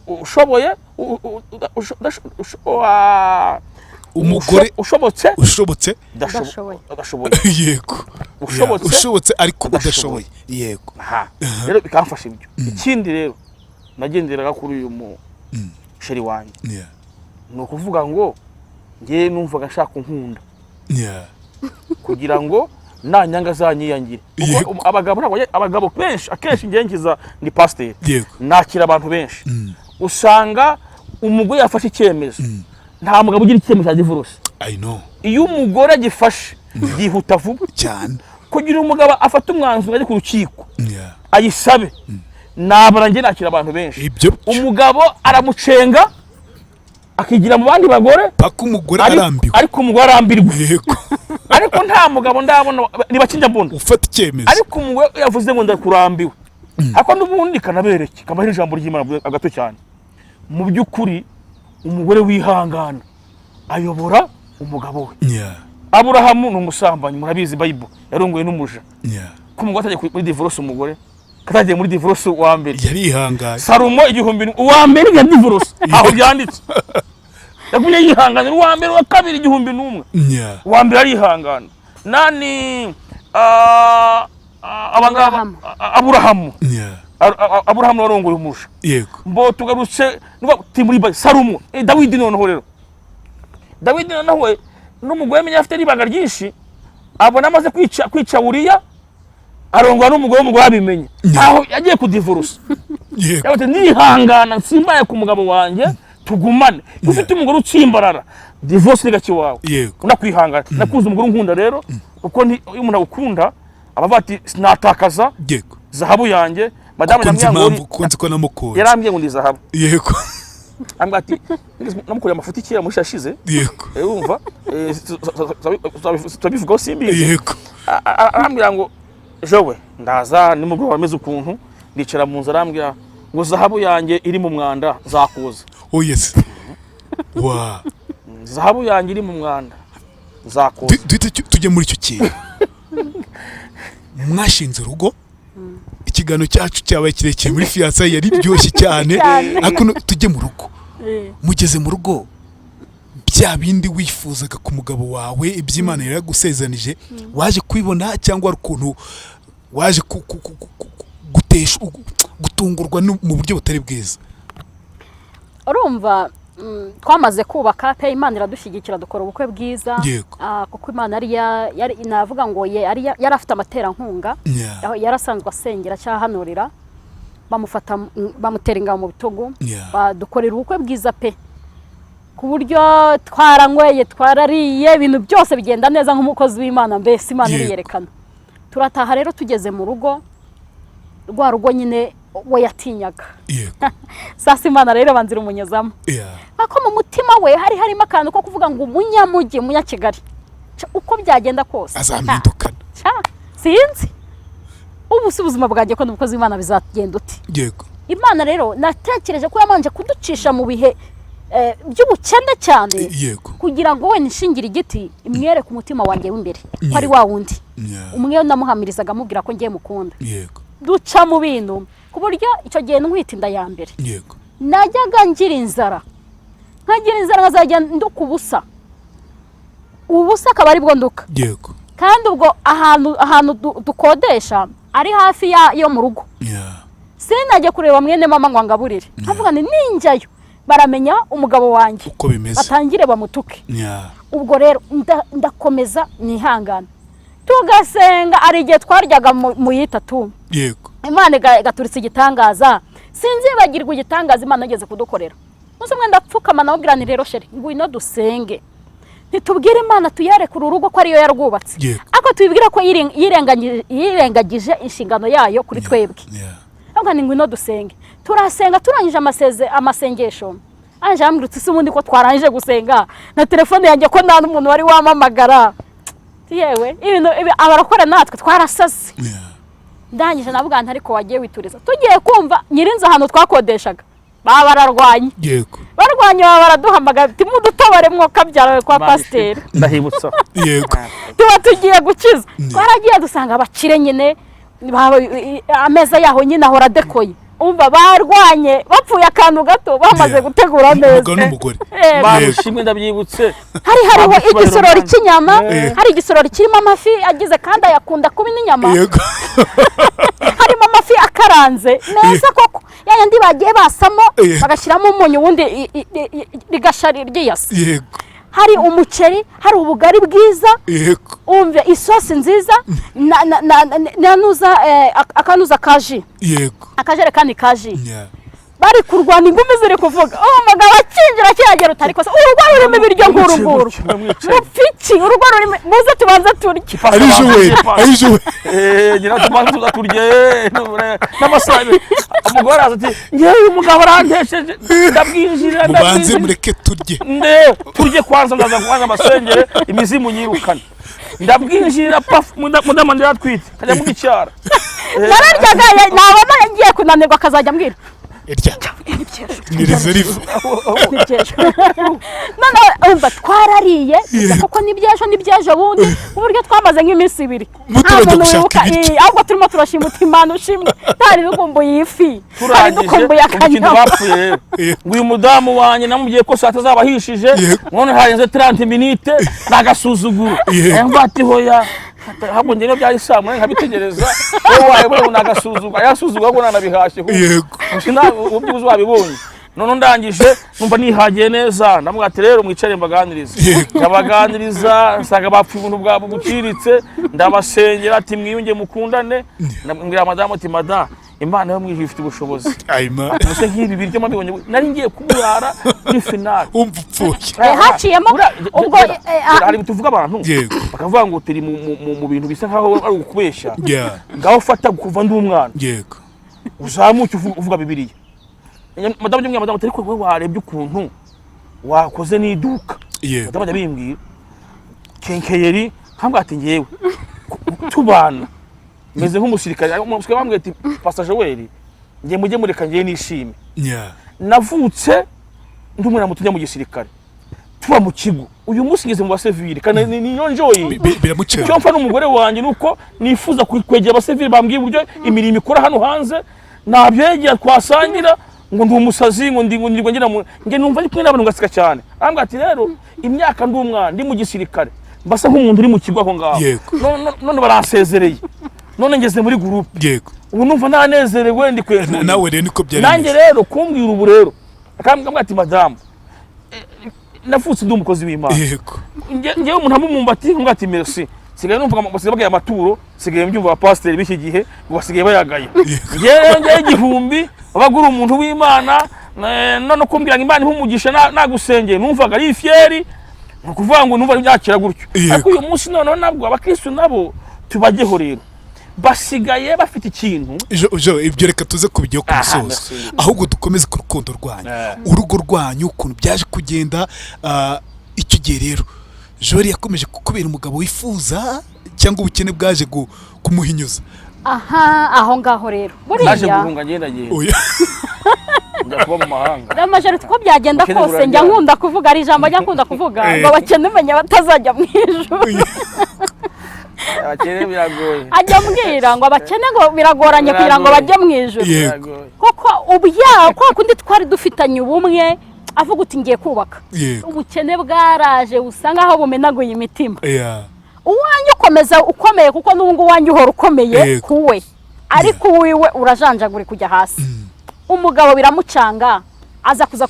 ushoboye Umugore ushobotse ushobotse Udashoboye. Udashoboye. Ushobotse, Ushobotse ariko udashoboye. udashoboye, yego. Aha rero bikamfasha ibyo. Ikindi rero nagenderaga kuri uyu mu chéri wanjye, ni ukuvuga ngo ngewe numvaga nshaka unkunda kugira ngo nanyanga azanyiyangire. Kuko abagabo ntabwo abagabo benshi akenshi, ngewe ngiza ni pasiteri, nakira abantu benshi, usanga umugore yafashe icyemezo. Nta mugabo ugira icyemezo cya divorce. I know. Iyo umugore agifashe byihuta vuba. Cyane. Kugira umugabo afate umwanzuro ajye ku rukiko ayisabe, nabara njye nakira abantu benshi, Ibyo umugabo aramucenga akigira mu bandi bagore. Paka umugore arambiwe. Ariko umugore arambirwa. Ariko nta mugabo ndabona, niba kijya mbona Ufata icyemezo. Ariko umugore yavuze ngo ndakurambiwe, ariko n'ubundi kanabereke kabaho ijambo ry'Imana gato cyane. Mu by'ukuri umugore wihangana ayobora umugabo we. Aburahamu ni umusambanyi, murabizi, Bible, yarongoye n'umuja. Ko umugore atagiye muri divorce, umugore katagiye muri divorce wa mbere? Yarihanganye. Salomo 1000, uwa mbere ya divorce aho byanditse, yagumye yihanganira uwa mbere, uwa kabiri, 1001. Uwa mbere arihangana. Nani abangaba? Aburahamu. Aburahamu. Aburahamu warongoye umuja. Mbo tugarutse nuba ti muri Salomo, Dawidi. Noneho rero Dawidi noneho we n'umugore menya afite n'ibanga ryinshi, abona amaze kwica Uriya, arongora n'umugore, w'umugore abimenye ntaho yagiye kudivorusa. Yavuze nihangana nsimbaye ku mugabo wanjye tugumane. Iyo ufite umugore utsimbarara, divorce ni gake iwawe. Unakwihangana nakuze umugore unkunda rero, kuko iyo umuntu agukunda aba avuga ati sinatakaza zahabu yanjye madamu. Kuko nzi Yambwiye ngo impamvu, kuko nzi ko namukunze. Yarambwiye ngo ndi zahabu. Ambwira ati namukoreye amafuti kera muri yashize. Urumva, turabivugaho simbizi. Arambwira ngo jowe ndaza nimugoroba ameze ukuntu, ndicara mu nzu, arambwira ngo zahabu yanjye iri mu mwanda nzakuza. Oh yes, wa Zahabu yanjye iri mu mwanda nzakuza. Duhite tujye muri icyo kintu. Mwashinze urugo, ikiganiro cyacu cyabaye kirekire muri fiançailles, yari iryoshye cyane. Cyane. Ariko tujye mu rugo. Mugeze mu rugo, bya bindi wifuzaga ku mugabo wawe, iby'Imana yaragusezanije, waje kubibona cyangwa hari ukuntu waje gutungurwa mu buryo butari bwiza? Urumva, twamaze kubaka pe, Imana iradushyigikira, dukora ubukwe bwiza. Kuko Imana yari navuga ngo yari afite amaterankunga. Aho yari asanzwe asengera cyangwa ahanurira, bamufata, bamutera ingabo mu bitugu. Badukorera ubukwe bwiza pe, ku buryo twaranyweye, twarariye, ibintu byose bigenda neza nk'umukozi w'Imana, mbese Imana iriyerekana. Turataha rero, tugeze mu rugo, rwa rugo nyine we yatinyaga. Sasa Imana rero banzira umunyuzamo. Ariko mu mutima we hari harimo akantu ko kuvuga ngo umunyamujyi, umunyakigali, uko byagenda kose Azampindukana. Sinzi ubu si ubuzima bwanjye ko n'umukozi w'Imana bizagenda ute. Imana rero natekereje ko yabanje kuducisha mu bihe by'ubukene cyane kugira ngo wenda nshingire igiti imwereke umutima wanjye w'imbere ko ari wa wundi umwe namuhamirizaga amubwira ko ngiye mukunda. Duca mu bintu ku buryo icyo gihe ntwite inda ya mbere, najyaga ngira inzara, nkagira inzara, nkazajya nduka ubusa, ubusa akaba aribwo nduka. Kandi ubwo ahantu dukodesha ari hafi yo mu rugo. Sinajya kureba mwene mama ngo angaburire, nkavuga nti ninjyayo baramenya umugabo wanjye, uko bimeze, batangire bamutuke. Ubwo rero ndakomeza nihangana, tugasenga. Hari igihe twaryaga mu yitatu, Imana igaturitsa igitangaza. Sinzibagirwa igitangaza Imana igeze kudukorera. Umunsi umwe ndapfukama, nawubwira nti: "Rero chéri, ngwino dusenge, ntitubwire Imana, tuyereke uru rugo ko ariyo yarwubatse, ariko tubibwire ko yirengagije inshingano yayo kuri twebwe." Ahubwo ni ngwino dusenge. Turasenga, turangije amasengesho, anje arambwira uti: "Se ubundi ko twarangije gusenga, na telefone yanjye ko nta n'umuntu wari wampamagara?" Yewe, ibintu abarakora natwe twarasaze. Ndangije navuga nti: "Ariko wagiye wituriza." Tugiye kumva, nyirinzu ahantu twakodeshaga baba bararwanye. Barwanye, baba baraduhamagara ati: "Mudutabare mwokabyara kwa pasiteri." Ndahibutsa. Tuba tugiye gukiza. Twaragiye dusanga abakire nyine, ameza yaho nyine ahora adekoye. Umva, barwanye bapfuye akantu gato, bamaze gutegura ameza. Umugabo n'umugore. Mana ushimwe, ndabyibutse. Hariho Ntabwo icyubahiro igisorori Mana. cy'inyama, hari igisorori kirimo amafi agize, kandi ayakunda kubi n'inyama. Harimo amafi akaranze neza koko, ya yandi bagiye basamo, bagashyiramo umunyu, ubundi rigasha ryiyasa. Hari umuceri, hari ubugari bwiza, umve isosi nziza na nuza, akanuza ka jus, akajerekani ka jus. Bari kurwana, ingumi ziri kuvuga, uwo mugabo akinjira akihagera utari kosa: "Urugo rurimo ibiryo nk'uru nguru mupfiki? Urugo rurimo, muze tubanze turye." Ari Joel, ari Joel. Ngira tubanze tuza turye n'amasaha abiri. Umugore araza ati: "Ngewe uyu mugabo arantesheje, ndabwinjira." Mubanze Ndabwinjira. mureke turye. Nde turye kwanza, ndaza kubanza amasengere, imizimu nyirukane. Ndabwinjirira pafu, mudamu ndiratwite kajya mu gicyara. Nararyaga, nabona ngiye kunanirwa akazajya ambwira: Irya ni reserve. "N'iby'ejo." Noneho umva, twarariye turya koko, n'iby'ejo n'iby'ejo bundi, ku buryo twamaze nk'iminsi 2 nta Muturajya muntu gushaka wibuka ibiryo. Ahubwo turimo turashima uti: "Imana ushimwe, ntari dukumbuye ifi, ntari Turangije dukumbuye umukino akanyama." bapfuye rero, ngo uyu mudamu wanjye namubwiye ko saa tatu azaba ahishije, none harenze 30 minutes, ni agasuzuguro. Yumva ati: "Hoya." Ahubwo njye niyo byari saa 8 nkabitegereza, wowe wayibona ngo ni agasuzuguro, ayasuzuguro ahubwo nanabihashye. Ubu byibuze wabibonye. None ndangije numva nihagiye neza, ndamubwira ati: "Rero mwicare mbaganirize." Ndabaganiriza, nsanga bapfuye ubuntu bwabo buciriritse, ndabasengera ati: "Mwiyunge, mukundane." Ndabwira madamu ati: "Madamu, Imana yo mu ijuru ifite ubushobozi." Ayima. Ubuse nk'ibi biryo mabibonye, nari ngiye kuburara kuri finale. Wumva upfuye. Haciyemo ubwo, Hari ibintu tuvuga abantu bakavuga ngo turi mu bintu bisa nkaho ari ukubeshya. Ngaho fata kuva ndi umwana, uzamuke uvuga Bibiliya. Madamu jya, madamu, ariko wowe warebye ukuntu wakoze n'iduka? Madamu ajya bimbwira quincaillerie, nkambwira ati: "Ngewe tubana meze nk'umusirikare." Umusirikare bambwiye ati: "Pastor Joel, ngiye mujye mureka ngewe nishime." Navutse ndi umwana muto njya mu gisirikare, tuba mu kigo, uyu munsi ngeze mu basivili kandi niyo njoye. Biramucera. Icyo mpfa n'umugore wanjye ni uko nifuza kwegera abasivili, bambwiye uburyo imirimo ikora hano hanze, nabyegera twasangira ngo ndi umusazi, ngo ndi ngo ndi ngira mu nge numva ndi kumwe n'abantu ngaseka cyane. Arambwira ati: "Rero imyaka ndi umwana ndi mu gisirikare, mbasa nk'umuntu uri mu kigo aho ngaho." None baransezereye, none ngeze muri groupe, ubu numva nanezerewe ndi kwenjura. Nawe rero niko byari Nanjye bimeze. rero kumbwira ubu rero akambwira ati: "Madamu, navutse ndi umukozi w'Imana." Ngewe umuntu amumumbati nkumva ati: "Merci." Sigaye numva basigaye bagaya amaturo, sigaye mbyumva abapasiteri b'iki gihe ngo basigaye bayagaye. Ngewe 1000 wabaga uri umuntu w'Imana, none kumbwira ngo Imana ihe umugisha, nagusengeye, numvaga ari fierté, ni ukuvuga ngo numva byakira gutyo. Ariko uyu munsi noneho nabwo abakristu nabo tubajyeho rero, basigaye bafite ikintu. Jo, ibyo reka tuze kubijyaho ku Aha, musozo. merci. Ahubwo dukomeze ku rukundo rwanyu, urugo rwanyu ukuntu byaje kugenda. Icyo gihe rero Joel yakomeje kukubera umugabo wifuza, cyangwa ubukene bwaje kumuhinyuza? Aha, aho ngaho rero Naje buriya guhunga, ngenda ngenda Oya. njya kuba mu mahanga. Amajoro uko byagenda Ubukene kose, njya buraryana. nkunda kuvuga, ari ijambo njya nkunda kuvuga ngo abakene umenya batazajya mu ijuru. Abakene biragoye. Ajya ambwira ngo abakene ngo biragoranye kugira ngo Biragoye. bajye mu ijuru. Biragoye. Kuko ubya kwa kundi twari dufitanye ubumwe, avuga uti ngiye kubaka, ubukene bwaraje busa nkaho bumenaguye imitima. Uwanjye ukomeza ukomeye, kuko n'ubu ngubu uwanjye uhora ukomeye kuwe, ariko uwiwe urajanjagura kujya hasi. Umugabo biramucanga, aza kuza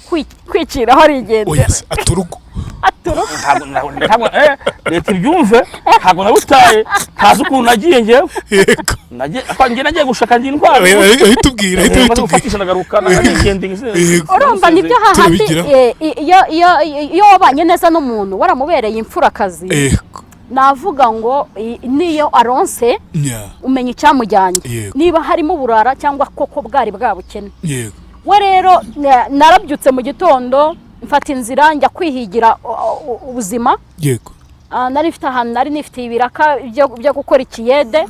kwiciraho arigendera. Oya se, aturugo. Aturuka. Ntabwo leta ibyumve, ntabwo nabutaye, ntazi ukuntu nagiye ngewe. Njye nagiye gushaka ndi intwari. Oya, ahita ubwira, ahita Maze ubitubwira. gufatisha ndagaruka, narigendeye. Urumva nibyo hahandi. Turabigiraho. Iyo wabanye neza n'umuntu, waramubereye imfurakazi, navuga ngo niyo aronse, umenya icyamujyanye, niba harimo uburara cyangwa koko bwari bwabukene. We rero narabyutse mu gitondo, mfata inzira njya kwihigira ubuzima. Nari mfite ahantu nari nifitiye ibiraka byo gukora ikiyede.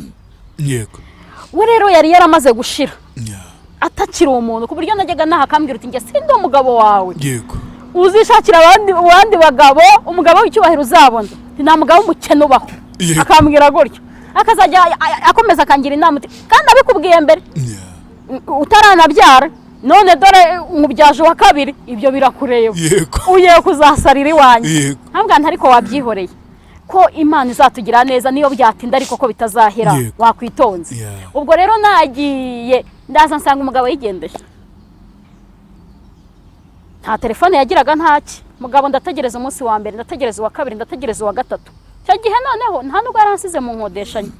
We rero yari yaramaze gushira, atakiri umuntu, ku buryo najyaga naha akambwira uti njye sindi umugabo wawe, uzishakira abandi bagabo, umugabo w'icyubahiro uzabona. Nti nta mugabo w'umukene ubaho. Akambwira gutyo, akazajya akomeza akangira inama uti kandi abikubwiye mbere utaranabyara, none dore umubyaje wa kabiri, ibyo birakureba, ugiye kuzasarira iwanjye. Ntabwo ariko wabyihoreye ko Imana izatugira neza niyo byatinda, ariko ko bitazahera, wakwitonze. Ubwo rero nagiye, ndaza nsanga umugabo yigendeye, nta telefone yagiraga, ntaki. Mugabo ndategereza umunsi wa mbere, ndategereza uwa kabiri, ndategereza uwa gatatu. Icyo gihe noneho nta nubwo yaransize mu nkodeshanyo.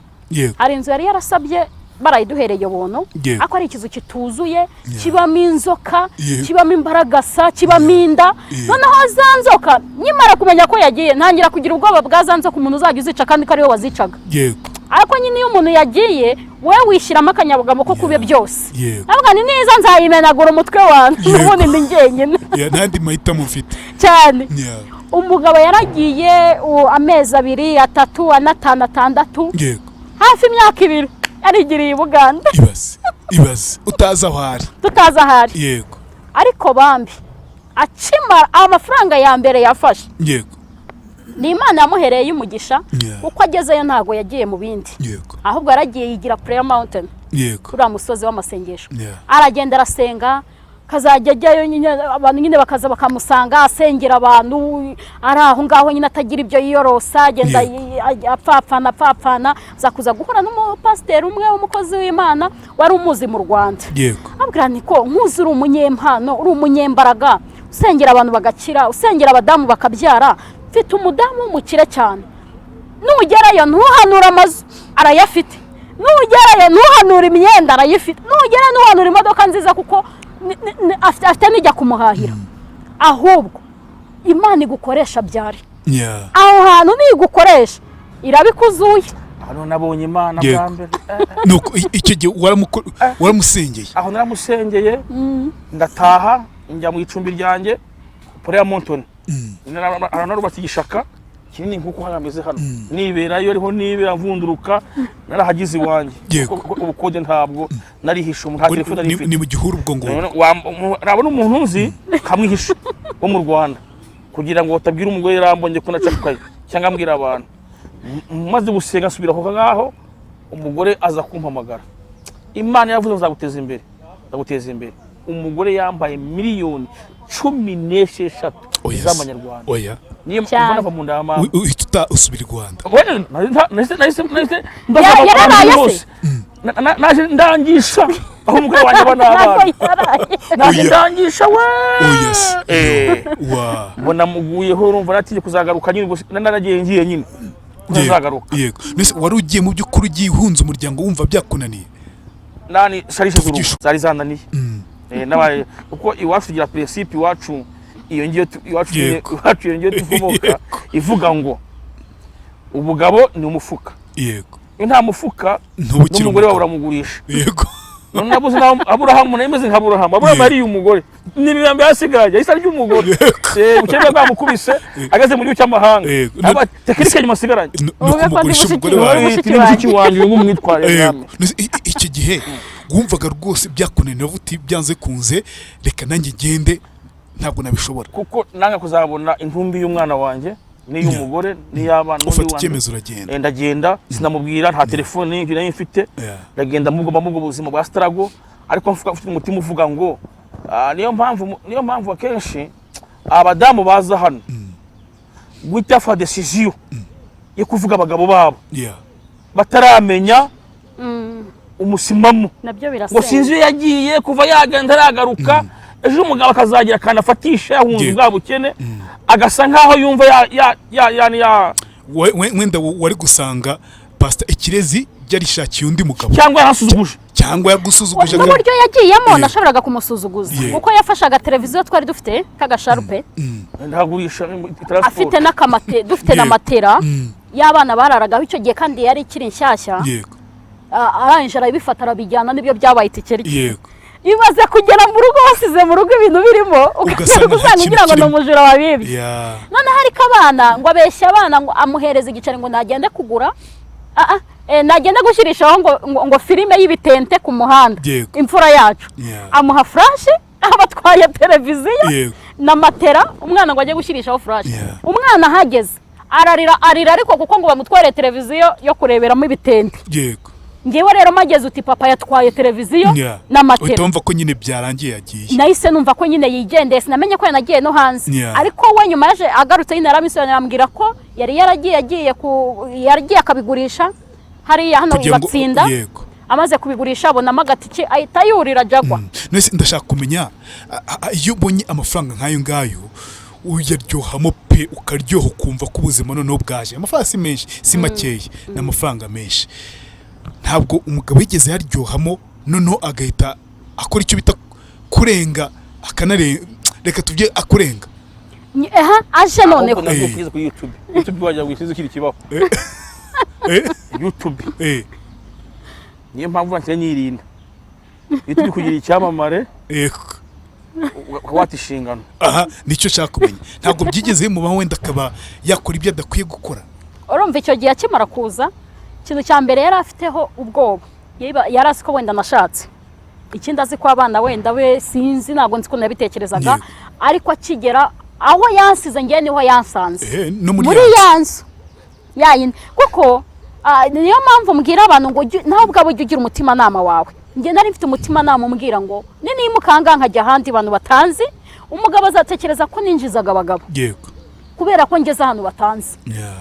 Hari inzu yari yarasabye, barayiduhereye ubuntu, ariko ari ikizu kituzuye, kibamo inzoka, kibamo imbaragasa, kibamo inda. Noneho za nzoka, nkimara kumenya ko yagiye, ntangira kugira ubwoba bwa za nzoka, umuntu uzajya uzica kandi ko ariwe wazicaga. Ariko nyine iyo umuntu yagiye, we wishyiramo akanyabugabo ko kube byose. Ntabwo ni neza, nzayimenagura umutwe wanjye, n'ubundi ndi njyenyine. Yeah, ntandi mahitamo mfite. Cyane. Umugabo yaragiye amezi 2, 3, 4, 5, 6, hafi imyaka 2 yarigiriye i Buganda. Ibaze, ibaze, utazi aho ari. Tutazi aho ari. Ariko bambi, akimara amafaranga ya mbere yafashe, ni Imana yamuhereye umugisha, kuko agezeyo ntabwo yagiye mu bindi, ahubwo yaragiye yigira Prayer Mountain, uriya musozi w'amasengesho. Aragenda arasenga, kazajya ajyayo nyine, abantu nyine bakaza bakamusanga asengera abantu, ari aho ngaho nyine atagira ibyo yiyorosa, agenda apfapfana apfapfana, aza kuza guhura n'umupasiteri umwe w'umukozi w'Imana wari umuzi mu Rwanda. Abwira ni ko nkuzi uri umunyempano, uri umunyembaraga, usengera abantu bagakira, usengera abadamu bakabyara, mfite umudamu w'umukire cyane, nugerayo ntuhanure amazu, arayafite, nugerayo ntuhanure imyenda, arayifite, nugerayo ntuhanure imodoka nziza, kuko afite n'ijya kumuhahira, ahubwo Imana igukoresha byari aho hantu nigukoresha irabikuzuye. Hano nabonye Imana bwa mbere. Nuko icyo gihe waramusengeye? Aho naramusengeye, ndataha, njya mu icumbi ryanjye Prayer Mountain. Ahantu narubatse igishaka kinini nk'uko hano hameze hano, niberayo, ariho nibera mvunduruka, narahagize iwanjye. Kuko ubukode ntabwo narihishe umuntu, nta telefone nari mfite. Ni mu gihuru ubwo ngubwo? None nabona umuntu nzi nkamwihisha wo mu Rwanda, kugira ngo batabwira umugore yarambonye ko nacakaye cyangwa ambwira abantu. Maze gusenga nsubira aho ngaho, umugore aza kumpamagara. Imana yavuze ngo nzaguteza imbere, nzaguteza imbere. Umugore yambaye miliyoni 16 Oya se. z'amanyarwanda. Oya. Niyo Cyane. mva nava mu nda ya mama. Uhita usubira i Rwanda? Wenda nahise mbaza Yararaye abantu se? bose. Naje ndangisha aho umugore wanjye aba Ntabwo n'abana. yaraye. Naje Oya. ndangisha we. Oya se. Wa. Mbona muguyeho, urumva natinye kuzagaruka nyine, ubwo naragiye ngiye nyine kuzagaruka. Yego. Mbese wari ugiye mu by'ukuri ugiye uhunze umuryango, wumva byakunaniye? Nani sharishe z'urugo Tuvugishe. zari zananiye. Nabaye kuko iwacu tugira principe, iwacu iyo ngiyo iwacu iwacu iyo ngiyo tuvumoka, ivuga ngo ubugabo ni umufuka. Iyo nta mufuka, Ntubukire n'umugore wawe umugabo. uramugurisha. None nabuze naho Aburahamu, nayo imeze nka Aburahamu. Aburahamu yariye umugore, ni imirambo yasigaye, yahise arya umugore. Ubukene bwamukubise ageze mu gihugu cy'amahanga. Aba tekinike nyuma asigaranye. Ni Uvuga ko ndi ukumugurisha mushiki umugore wawe. wawe. Mushiki Ni mushiki wanjye. wanjye, uyu ngumwitwarire namwe. Nese icyo gihe wumvaga rwose byakunaniye, uvuga uti byanze kunze reka nanjye ngende, ntabwo nabishobora? Kuko nanga kuzabona intumbi y'umwana wanjye. N'iy'umugore n'iy'abana. Ufata n'undi icyemezo uragenda. Ndagenda, sinamubwira, nta telefone n'ibyo nari mfite. Ndagenda mubwo buzima bwa struggle, ariko mfite umutima uvuga ngo niyo mpamvu akenshi abadamu baza hano guhita bafata decision yo kuvuga abagabo babo bataramenya umusimamo Nabyo ngo birasenya. Sinzi iyo yagiye, kuva yagenda aragaruka ejo, umugabo akazagira akantu afatisha yahunze bwa bukene, agasa nkaho yumva ya ya ya ya ya Wenda wari gusanga Pastor Ikirezi yarishakiye undi mugabo cyangwa yarasuzuguje. Cyangwa yagusuzuguje. N'uburyo yagiyemo nashoboraga kumusuzuguza, kuko yafashaga televiziyo twari dufite k'agasharupe Ndagurisha transport. Afite n'akamate dufite na matera y'abana bararagaho icyo gihe, kandi yari ikiri nshyashya. Arangije arabifata arabijyana, nibyo byabaye itike rye. Ibaze kugera mu rugo wasize mu rugo ibintu birimo, Ugasanga nta ugasanga kintu ugira ngo ni kirimo. umujura wabibye. Noneho ariko abana, ngo abeshya abana ngo amuhereza igiceri ngo nagende kugura, nagende gushyirishaho ngo filime y'ibitente ku muhanda. Imfura yacu amuha flash, abatwaye televiziyo na matera, umwana ngo ajye gushyirishaho flash. Umwana ahageze ararira, arira ariko kuko ngo bamutware televiziyo yo kureberamo ibitente. Ngewe rero mageze uti papa yatwaye televiziyo na matera. Uhita wumva ko nyine byarangiye, yagiye. Nahise numva ko nyine yigendeye, sinamenye ko yanagiye no hanze. Ariko we nyuma yaje agarutse nyine arabisobanurira, ambwira ko yari yaragiye agiye ku yaragiye akabigurisha hariya hano Kugira ngo batsinda. Amaze kubigurisha abonamo agatike, ahita yurira jagwa. Nese ndashaka kumenya, iyo ubonye amafaranga nk'ayo ngayo uyaryohamo pe, ukaryoha, ukumva ko ubuzima noneho bwaje. Amafaranga si menshi, si makeya, ni amafaranga menshi. Ntabwo umugabo yigeze yaryohamo noneho agahita akora icyo bita kurenga, akanarenga, reka tubye akurenga? Aha aje noneho. Ahubwo nabwo kugeza kuri YouTube, YouTube wagira ngo isize ikiri kibaho. YouTube niyo mpamvu nsigaye nyirinda. YouTube kugira icyamamare ukaba wata inshingano. Aha nicyo nshaka kumenya: ntabwo byigeze bimubaho wenda akaba yakora ibyo adakwiye gukora? Urumva, icyo gihe akimara kuza, ikintu cya mbere yari afiteho ubwoba, yari azi ko wenda nashatse ikindi, azi ko abana wenda we, sinzi, ntabwo nzi ukuntu yabitekerezaga. Ariko akigera aho yansize, ngewe niho yansanze. No muri muri ya nzu. Ya nzu yayindi, kuko niyo mpamvu mbwira abantu ngo nawe ubwawe ujye ugira umutimanama wawe. Njye nari mfite umutimanama umbwira ngo ninimuka nkajya ahandi bantu batanzi, umugabo azatekereza ko ninjizaga abagabo kubera ko ngeze ahantu batanzi.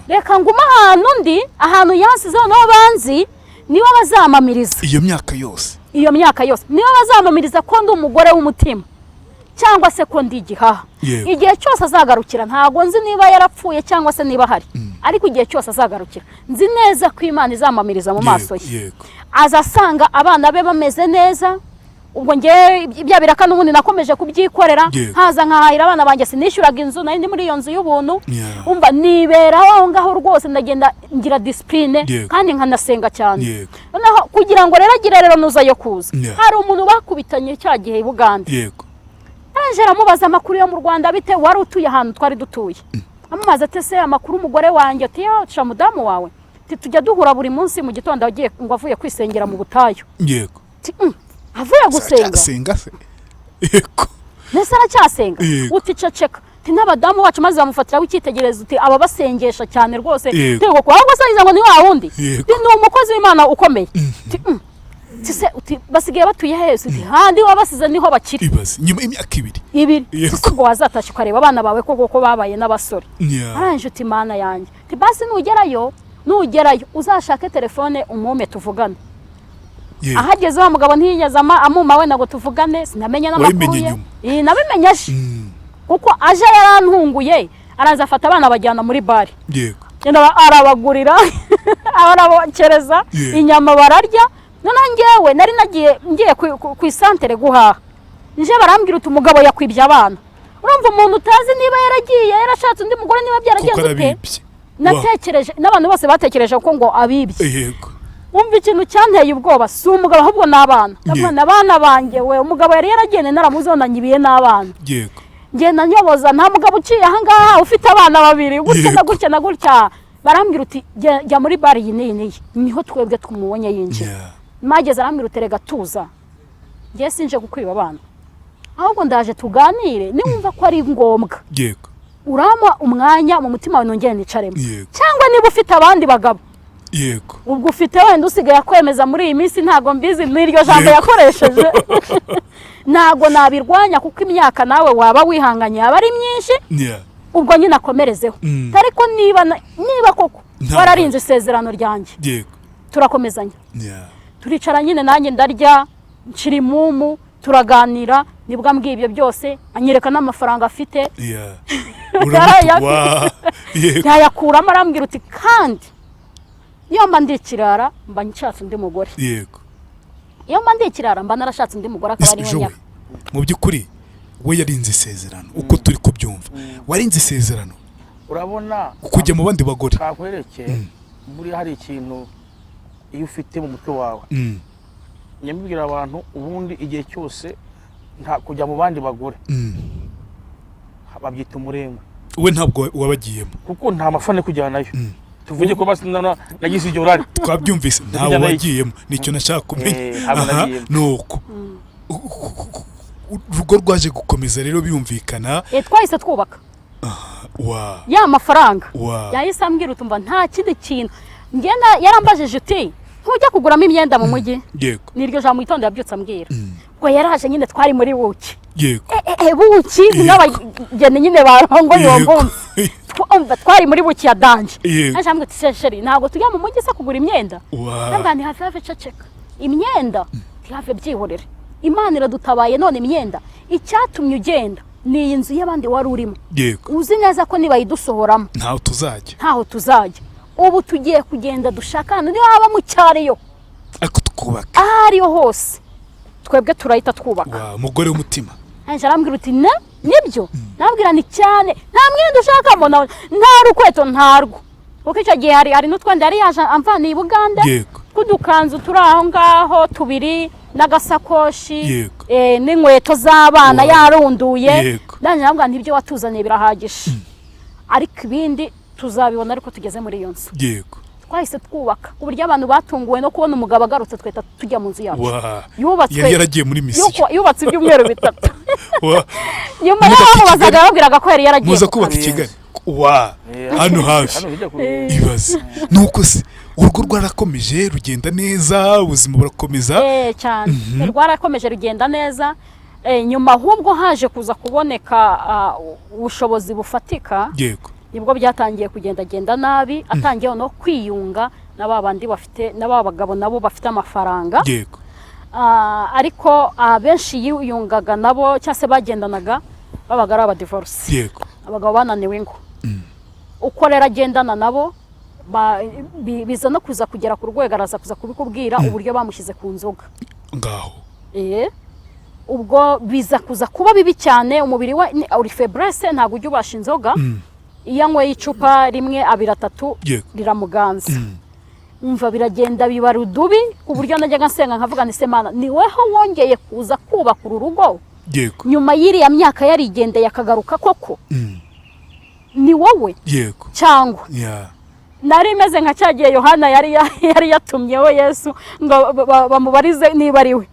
Reka ngume ahantu ndi, ahantu yansize noneho banzi, nibo bazamamiriza. Iyo myaka yose? Iyo myaka yose nibo bazamamiriza ko ndi umugore w'umutima cyangwa se ko ndi igihaha. Igihe cyose azagarukira, ntabwo nzi niba yarapfuye cyangwa se niba ahari, ariko igihe cyose azagarukira nzi neza ko Imana izamamiriza mu maso ye. Aza asanga abana be bameze neza. Ubwo ngewe bya biraka n'ubundi nakomeje kubyikorera. Haza nkahahira abana banjye, sinishyuraga inzu, nari ndi muri iyo nzu y'ubuntu. Umva, niberaho aho ngaho rwose, ndagenda ngira discipline kandi nkanasenga cyane. Noneho kugira ngo rero agire rero nuza yo kuza, hari umuntu bakubitanye cya gihe i Bugande. Araje aramubaza amakuru yo mu Rwanda, bite, wari utuye ahantu twari dutuye. Amubaza ati: "Se amakuru umugore wanjye?" Ati: "Yaca mudamu wawe." Ati: "Tujya duhura buri munsi mu gitondo agiye, ngo avuye kwisengera mu butayu." Ati: Avuye gusenga?" Senga se? Yego. Mbese aracyasenga?" Yego. Uti: "Ceceka." Ati: "N'abadamu bacu." Maze bamufatiraho icyitegererezo, uti: "Aba basengesha cyane rwose." Tego ko ahubwo se ngo ni wa wundi. Ati: "Ni umukozi w'Imana ukomeye." Ati: Ati: "Se," uti: "basigaye batuye hese?" Uti: "Handi wabasize niho bakiri." Ibaze nyuma y'imyaka 2. 2. Ese ubwo wazatashye ukareba abana bawe koko ko babaye n'abasore? Arangije uti: "Mana yanjye." Uti: "Basi nugerayo uzashake telefone umume tuvugane." Ahageze wa mugabo ntiyigeze amuma wenda ngo tuvugane, sinamenye n'amakuru Wabimenye ye. nyuma? Nabimenye aje, kuko aje yarantunguye, araza afata abana bajyana muri bare. Genda arabagurira, arabokereza inyama bararya. Noneho ngewe nari nagiye ngiye ku isantere guhaha, nje barambwira uti: "Umugabo yakwibye abana." Urumva, umuntu utazi niba yaragiye yarashatse undi mugore, niba Kuko byaragenze ute. arabibye. Natekereje n'abantu bose batekereje ko ngo abibye. Wumva, ikintu cyanteye ubwoba si umugabo, ahubwo ni abana. Ndavuga, abana banjye we, umugabo yari yaragenda naramuzona, nyibiye n'abana. Ngenda nyoboza, nta mugabo uciye ahangaha ufite abana babiri gutya na gutya na gutya. Barambwira uti: "Jya muri bare iyi n'iyi n'iyi, niho twebwe tumubonye yinjira." Mageze arambwira uti: "Rega tuza, ngiye sinje kukwiba abana, ahubwo ndaje tuganire, niwumva ko ari ngombwa." Urampa umwanya mu mutima wawe nongere nicaremo, cyangwa niba ufite abandi bagabo, ubwo ufite wenda usigaye akwemeza muri iyi minsi, ntabwo mbizi, n'iryo jambo yakoresheje, ntabwo nabirwanya, kuko imyaka nawe waba wihanganye yaba ari myinshi. Ubwo nyine akomerezeho. Ariko niba koko wararinze isezerano ryanjye, turakomezanya. Turicara nyine, nanjye ndarya nshira imumu, turaganira. Nibwo ambwiye ibyo byose, anyereka n'amafaranga afite. Uramutu wa yego. Yayakuramo, arambwira uti: "Kandi iyo mba ndi ikirara, mba nshatse undi mugore. Iyo mba ndi ikirara, mba narashatse undi mugore, akaba ariwe Jowe, nyaka." Mu by'ukuri we yarinze isezerano, uko turi kubyumva warinze isezerano Urabona, kujya mu bandi bagore. Kakwereke, buriya hari ikintu iyo ufite mu mutwe wawe, nyamubwira abantu ubundi igihe cyose, nta kujya mu bandi bagore, babyita umurengwe. We ntabwo wabagiyemo. Kuko nta mafaranga yo kujyanayo. Tuvuge ko basi nagize iryo rari. Twabyumvise, ntawe Kujyanayo. wagiyemo, nicyo nashaka kumenya. Ntabwo Aha, nagiyemo. Nuko urugo rwaje gukomeza rero, birumvikana. Twahise twubaka Wa ya mafaranga. Wa Yahise ambwira utumva nta kindi kintu ngenda. Yarambajije uti: "Ntujya kuguramo imyenda mu mujyi?" Niryo jambo mu gitondo yabyutse ambwira. Ubwo yaraje nyine, twari muri buki. Buki nk'abageni nyine barongoye uwo munsi. Umva, twari muri buki ya danger. Naje ambwira uti: "Chérie, ntabwo tujya mu mujyi se kugura imyenda?" Ntabwo ni hafi hafi, ceceka, imyenda ntihafe, byihorere, Imana iradutabaye. None imyenda, icyatumye ugenda ni iyi nzu y'abandi wari urimo. Uzi neza ko nibayidusohoramo, ntaho tuzajya. Ntaho tuzajya. Ubu tugiye kugenda dushaka ahantu, niyo haba mu cyaro iyo Ariko twubaka. aho ariho hose, twebwe turahita twubaka. Wa mugore w'umutima. Ange arambwira uti: "Na nibyo?" Nabwira ni cyane, nta mwenda ushakamo, nta rukweto, ntarwo, kuko icyo gihe hari n'utwenda yari yaje amvaniye i Buganda, tw'udukanzu turi aho ngaho tubiri n'agasakoshi, n'inkweto z'abana yarunduye. Nanjye nabwira nti: "Ibyo watuzaniye birahagije, ariko ibindi tuzabibona ariko tugeze muri iyo nzu." Twahise twubaka ku buryo abantu batunguwe no kubona umugabo agarutse, twahita tujya mu nzu yacu. Yubatswe Yari yaragiye muri misiyo. Yubatse ibyumweru 3. Nyuma Muza y'aho i bamubazaga, Kigali. babwiraga ko yari yaragiye Muza ku kubaka i kazi. Kigali wa hano hafi. Hano hirya ku Ibaze nuko se urugo rwarakomeje rugenda neza, ubuzima burakomeza. Cyane, rwarakomeje rugenda neza. Nyuma ahubwo haje kuza kuboneka ubushobozi bufatika. Nibwo byatangiye kugendagenda nabi, atangiye no kwiyunga na ba bandi bafite, na ba bagabo nabo bafite amafaranga. Ariko abenshi yiyungaga nabo cyangwa se bagendanaga babaga ari abadivorce, abagabo bananiwe ingo. Uko rero agendana nabo, biza no kuza kugera ku rwego, araza kuza kubikubwira uburyo bamushyize ku nzoga. Ngaho. Ubwo biza kuza kuba bibi cyane, umubiri we uri faiblesse, ntabwo ujya ubasha inzoga. Iyo anyweye icupa rimwe, abiri, atatu, riramuganza. Umva, biragenda biba rudubi, ku buryo najyaga nsenga nkavuga nti: "Se Mana, ni weho wongeye kuza kubaka uru rugo nyuma y'iriya myaka yarigendeye akagaruka koko? Ni wowe cyangwa?" Nari meze nka cya gihe Yohana yari yatumyeho Yesu ngo bamubarize niba ari we.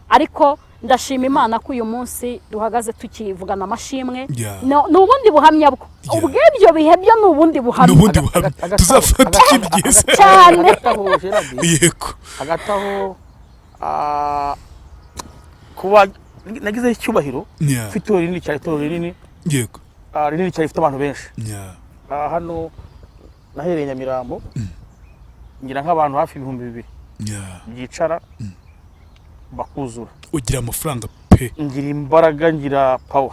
Ariko ndashima Imana ko uyu munsi duhagaze tukivugana amashimwe. Ni ubundi buhamya bwo ubw'ibyo bihe byo, ni ubundi buhamya. Ni ubundi buhamya tuzafata ikindi gihe se. Cyane. Hagati aho, Gerard, hagati aho, kuba nagizeho icyubahiro, mfite itorero rinini cyane, itorero rinini, rinini cyane, rifite abantu benshi. Hano nahereye Nyamirambo, ngira nk'abantu hafi 2000 byicara bakuzura. Ugira amafaranga pe. Ngira imbaraga, ngira power.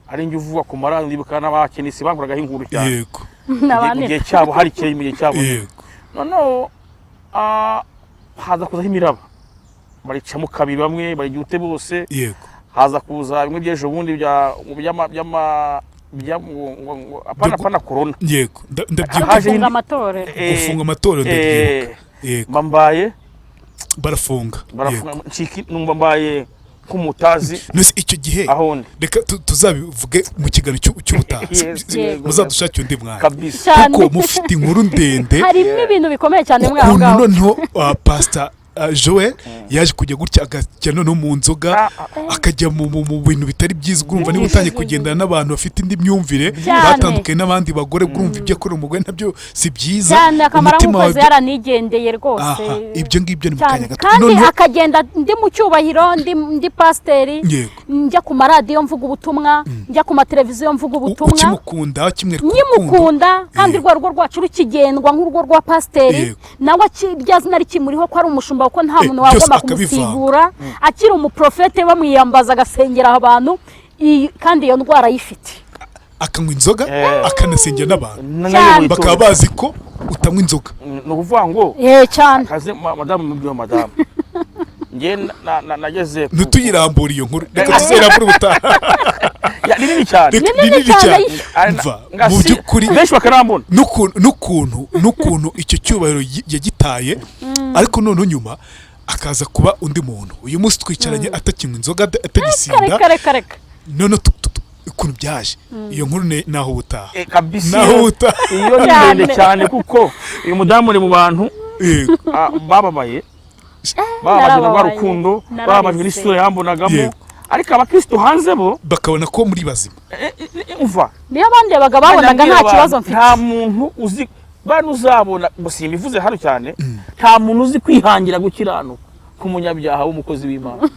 Ari njye uvuga ku maradiyo, ndibuka n'abakenisi bankoragaho inkuru cyane. Mu gihe cyabo hari kera, mu gihe cyabo. Noneho haza kuzaho imiraba, baricamo kabiri, bamwe barigira ute bose. Haza kuza bimwe by'ejo bundi bya by'ama by'ama bya ngo apana apana corona. Yego, ndabyibuka. Haje Gufunga amatorero. Gufunga amatorero, ndabyibuka, yego. Mba mbaye Barafunga. Barafunga, ncika, numva mbaye nk'umutazi None icyo gihe, aho ndi. reka tuzabivuge mu kiganiro cy'ubutaha. Yes, yego. Muzadushakire undi mwanya. Kabisa. Cyane. Kuko mufite inkuru ndende. Harimo ibintu bikomeye cyane muri aho Ukuntu ngaho. noneho pasita Joel yaje kujya gutya, akajya noneho mu nzoga, akajya mu bintu bitari byiza. Urumva niba utangiye kugendana n'abantu bafite indi myumvire, batandukanye n'abandi bagore, urumva ibyo akora umugore nabyo si byiza. Cyane, akamara Umutima wawe nk'ukwezi yaranigendeye rwose. Aha, ibyo ngibyo ni mu Cyane. kanya gato. Kandi Noneho akagenda ndi mu cyubahiro, ndi pasiteri, njya ku maradiyo mvuga ubutumwa, njya ku mateleviziyo mvuga ubutumwa. Ukimukunda, ukimwereka urukundo. Nkimukunda, kandi rwa rugo rwacu rukigendwa nk'urugo rwa pasiteri, nawe rya zina rikimuriho ko ari umushumba, kuko nta muntu Byose wagomba akabivanga. kumusigura, akiri umuprofete, bamwiyambaza agasengera abantu, kandi iyo ndwara ayifite. Akanywa inzoga, akanasengera n'abantu, Cyane. bakaba bazi ko utanywa inzoga. Ni ukuvuga ngo Cyane. akazi madamu, mubwiye madamu, njye nageze Ntituyirambure iyo nkuru, reka tuzayirambure ubutaha. Ya, ni nini cyane. Reka- Ni nini ni nini cyane. cyane. Ari Mva, nga mu by'ukuri benshi bakarambona. N'ukuntu icyo cyubahiro yagitaye, ariko noneho nyuma akaza kuba undi muntu. Uyu munsi twicaranye atakinywa inzoga, atagisinda. Reka, reka, reka. Noneho ukuntu byaje, iyo nkuru naho ubutaha. Kabisa. Naho ubutaha. Iyo ni Cyane. ndende cyane, kuko uyu mudamu uri mu bantu bababaye, bababajwe na rwa Narababaye. rukundo, Nararize. bababajwe n'isura yambonagamo. Ariko abakristo hanze bo bakabona ko muri bazima. Umva, Niyo bandebaga babonaga mbwira nta kibazo abantu, mfite. Nta muntu uzi bano uzabona, gusa simbivuze hano cyane, nta muntu uzi kwihangira gukiranuka k'umunyabyaha w'umukozi w'Imana,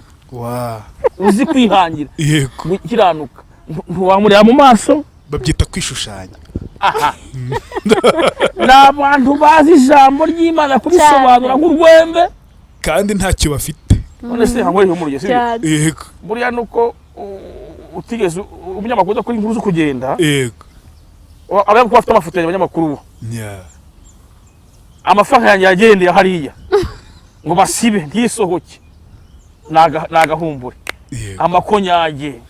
uzi kwihangira gukiranuka. Ntiwamureba mu maso. Babyita kwishushanya. Aha ni abantu bazi ijambo ry'Imana kurisobanura nk'urwembe, kandi ntacyo bafite. None se hanyweye umuryo, sibyo? Cyane. Yego. Buriya nuko utigeze umunyamakuru udakora inkuru zo kugenda, aba kuba afite amafoto yanjye, abanyamakuru bo, amafaranga yanjye yagendeye hariya ngo basibe ntisohoke, ni agahumbure, amakonyage,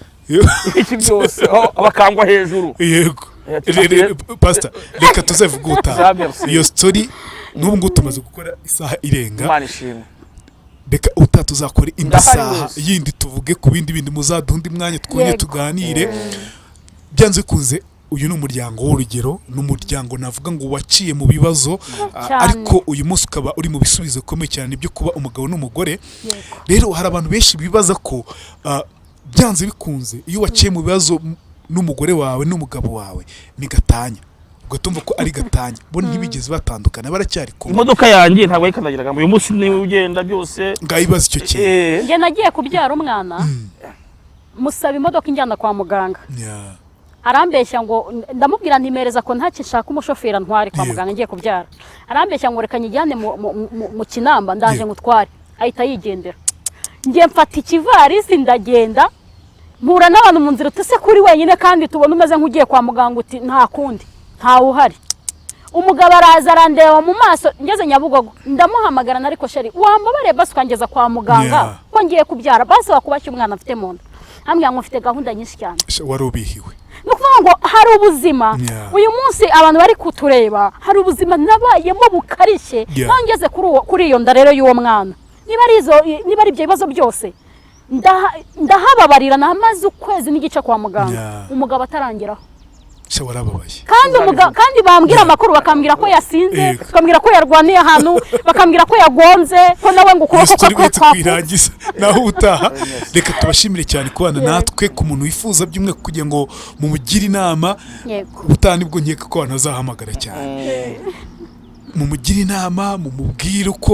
iki byose, aho bakangwa hejuru. Pastor, reka tuzavuga ubutaha. Za merci. Iyo story, n'ubu ngubu tumaze gukora isaha irenga. Imana ishimwe. Reka ubutaha tuzakora indi Ndahari saha wese. yindi, tuvuge ku bindi bindi, muzaduha undi mwanya twongere tuganire. Byanze bikunze uyu ni umuryango w'urugero, ni umuryango navuga ngo waciye mu bibazo, ariko uyu munsi ukaba uri mu bisubizo bikomeye cyane byo kuba umugabo n'umugore. Rero hari abantu benshi bibaza ko byanze bikunze iyo waciye mu bibazo n'umugore wawe n'umugabo wawe ni gatanya, ugatumva ko ari gatanya. Bo ntibigeze batandukana, baracyari kumwe. Imodoka yanjye ntabwo yayikandagiraga, uyu munsi niwe ugenda byose. Ngaho ibaze icyo kintu. Njye nagiye kubyara umwana, musaba imodoka injyana kwa muganga. Arambeshya ngo, ndamubwira ntimereza ko ntacyo nshaka, umushoferi antware kwa muganga ngiye kubyara. Arambeshya ngo reka nyijyane mu Kinamba, ndaje ngutware, ahita yigendera. Njye mfata ikivarisi ndagenda, mpura n'abantu mu nzira, uti: "Se kuri wenyine kandi tubona umeze nk'ugiye kwa muganga?" Uti: "Nta kundi, ntawe uhari." Umugabo araza arandeba mu maso. Ngeze Nyabugogo ndamuhamagara, ariko: "Chéri, wambabariye basi ukangeza kwa muganga, ko ngiye kubyara, basi wakubashye umwana mfite mu nda?" Ambwira ngo mfite gahunda nyinshi cyane. Sha, wari ubihiwe. Ni ukuvuga ngo hari ubuzima uyu munsi abantu bari kutureba, hari ubuzima nabayemo bukarishye. Naho ngeze kuri iyo nda rero y'uwo mwana, niba ari izo, niba ari ibyo bibazo byose, ndahababarira. Namaze ukwezi n'igice kwa muganga, umugabo atarangeraho. Sha, warababaye. Kandi kandi bambwira amakuru, bakambwira ko yasinze, bakambwira ko yarwaniye ahantu, bakambwira ko yagonze, ko nawe ngo Iyo ukuboko kwe story uretse kwapfutse. kuyirangiza, naho ubutaha. Reka tubashimire cyane kubana natwe. Ku muntu wifuza by'umwihariko kugira ngo mumugire inama, ubutaha nibwo nkeka ko abantu bazahamagara cyane, mumugire inama, mumubwire uko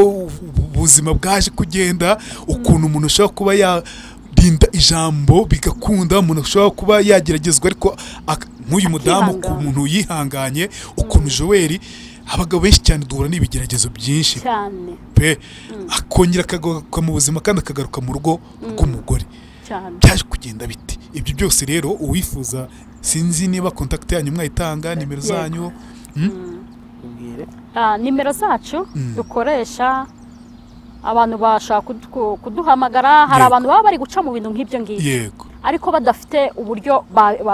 ubuzima bwaje kugenda, ukuntu umuntu ashobora kuba yarinda ijambo bigakunda, umuntu ashobora kuba yageragezwa, ariko nk'uyu mudamu, ku Akihangana. muntu yihanganye, ukuntu Joel, abagabo benshi cyane duhura n'ibigeragezo byinshi Cyane. pe, akongera akagaruka mu buzima kandi akagaruka mu rugo rw'umugore. Cyane. Byaje kugenda biti ibyo byose rero, uwifuza, sinzi niba contact yanyu mwayitanga, nimero zanyu. Mbwire. Nimero zacu dukoresha, abantu bashaka kuduhamagara, hari abantu baba bari guca mu bintu nk'ibyo ngibyo, ariko badafite uburyo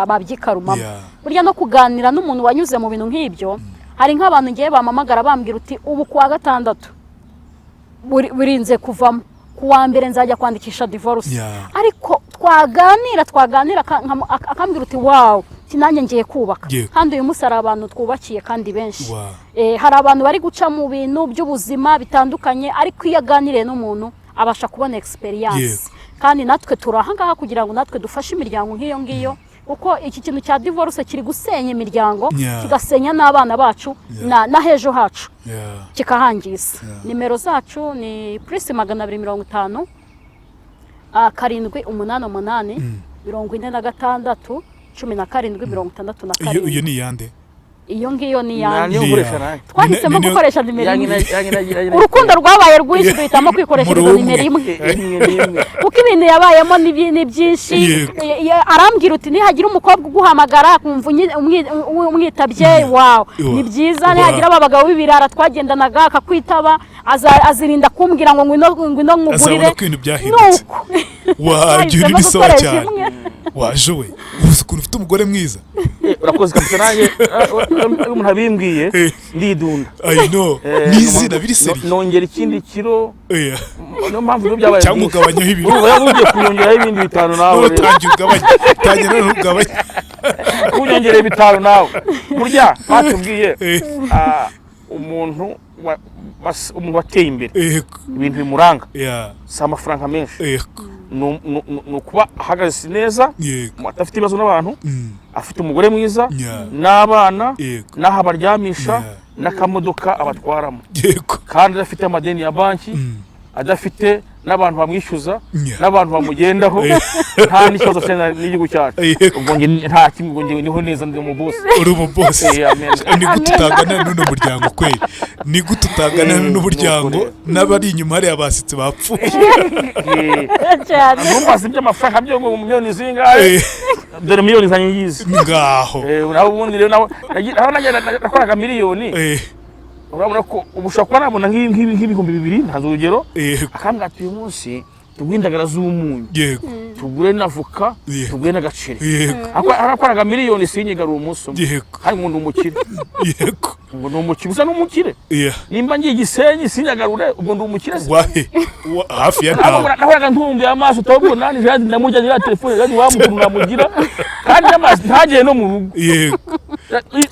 babyikarumamo. Burya no kuganira n'umuntu wanyuze mu bintu nk'ibyo, hari nk'abantu ngiye bampamagara bambwira uti: "Ubu kuwa gatandatu burinze kuvamo, ku wa mbere nzajya kwandikisha divorce." Ariko twaganira, twaganira, akambwira uti: "Wow, Ati, nanjye ngiye kubaka. Kandi uyu munsi hari abantu twubakiye kandi benshi. Hari abantu bari guca mu bintu by'ubuzima bitandukanye, ariko iyo aganiriye n'umuntu abasha kubona experience. Kandi natwe turi aha ngaha kugira ngo natwe dufashe imiryango nk'iyo ngiyo, kuko iki kintu cya divorce kiri gusenya imiryango, kigasenya n'abana bacu na hejo hacu, kikahangiza. Nimero zacu ni +250 788 46 17 67. Iyo ni iyande? Iyo ngiyo ni iyanjye. Niyo nkoresha nanjye. Twahisemo gukoresha nimero Yanjye imwe. Yanjye Urukundo rwabaye rwinshi, duhitamo kwikoreshereza Muri umwe. nimero imwe, Imwe n'imwe. kuko ibintu yabayemo ni byinshi. Arambwira uti nihagira umukobwa uguhamagara akumva umwitabye, wawe ni byiza. Nihagira aba bagabo b'ibirara twagendanaga akakwitaba, azirinda kumbwira ngo ngwino, ngwino nkugurire. Azabona ko ibintu byahindutse. Nuko Wagira twahisemo uri sawa gukoresha cyane. imwe. Waje we, uzi ukuntu ufite umugore mwiza. Urakoze kabisa. Nanjye iyo umuntu abimbwiye ndidunda. I know. Ni izina biri seri. Nongera ikindi kiro. Niyo mpamvu ibiro byabaye Cyangwa byinshi. ugabanyaho ibiro. Urumva yaba ugiye kunyongeraho ibindi 5 nawe None rero. utangiye ugabanya, tangira none ugabanya. Kunyongereye 5 nawe, burya batubwiye umuntu umuntu wateye imbere, ibintu bimuranga si amafaranga menshi, ni ukuba ahagaze neza, adafite ibibazo n'abantu, afite umugore mwiza n'abana, n'aho abaryamisha, n'akamodoka abatwaramo, kandi adafite amadeni ya banki, adafite n'abantu bamwishyuza, n'abantu bamugendaho, nta n'ikibazo afite n'igihugu cyacu. Ubwo njye nta kimwe, ubwo njye niho neza, ndi mu bosi. Uri umu boss. Amen. Ni gute utangana n'uno muryango kweli? Ni gute utangana n'umuryango? Nuko rero. N'abari inyuma hariya basetse bapfuye. Cyane. Ntumbaze iby'amafaranga byo ngo miliyoni zingahe. Dore miliyoni zanjye ngizi. Ngaho. Naho ubundi rero naho aho nakoraga miliyoni, urabona ko ubu ushobora kuba nabona nk'ibihumbi 2, ntanze urugero, akambwira ati uyu munsi tugure indagara z'umunyu, tugure na voka, tugure n'agaceri. Akoraga miliyoni sinyigarura umunsi umwe. Kandi ngo ndi umukire. Ngo ni umukire, usa n'umukire. Nimba ngiye Gisenyi sinyagarure, ubwo ndi umukire se? Wahe hafi ya ntawe. Nahoraga ntumbiye amaso utabona nani jadi ndamurya ya telefone jadi wa mukuru namugira kandi n'amaso ntagiye no mu rugo.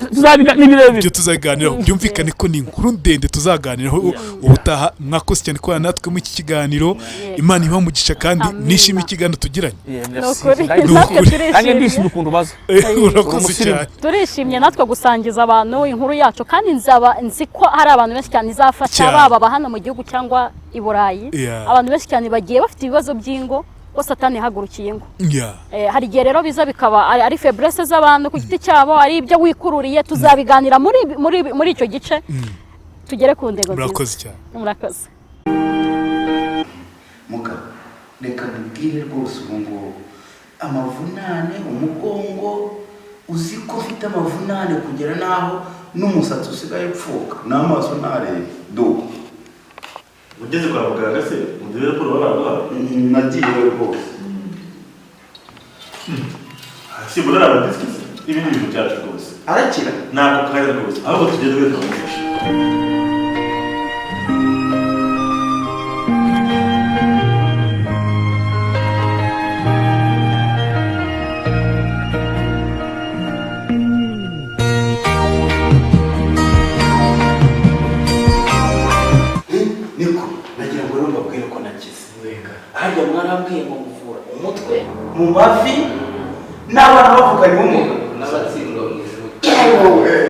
Tuzabiga ni birebire. Ibyo tuzaganiraho, byumvikane ko ni inkuru ndende tuzaganiraho ubutaha. Mwakoze cyane kubana natwe muri iki kiganiro. Imana ibahe umugisha kandi Amina. nishimiye ikiganiro tugiranye. Yeah, Ni merci. ukuri. Nanjye Natwe ndishimye. turishimye. Nanjye ndishimye ukuntu ubaza. Urakoze Umusirimu. cyane. Turishimye natwe gusangiza abantu inkuru yacu, kandi nzaba nzi ko hari abantu benshi cyane izafasha, Cyane. baba aba hano mu gihugu cyangwa i Burayi. Abantu benshi cyane bagiye bafite ibibazo by'ingo, ko Satani yahagurukiye ingo. Hari igihe rero biza bikaba ari faiblesse z'abantu ku giti cyabo, ari ibyo wikururiye. Tuzabiganira muri icyo gice, tugere ku ntego nziza. Murakoze cyane. Murakoze. Mugabo, reka mubwire rwose, ubu ngubu amavunane, umugongo, uzi ko ufite amavunane kugera n'aho n'umusatsi usigaye upfuka n'amaso ntarebe do. Ugeze kwa muganga se mudebe raporo baraguha? Nagiyeyo rwose. Simbona ari amadisiki se ibi ni ibintu byacu rwose. Arakira? Ni ako kanya rwose, ahubwo tugeze reka bamufashe. Niko nagira ngo rero mbabwire ko nakize. Harya mwarambwiye ngo muvura umutwe, mu mavi, n'abana bavukanye ubumuga N'abatsindwa mu ishuri. Yewe!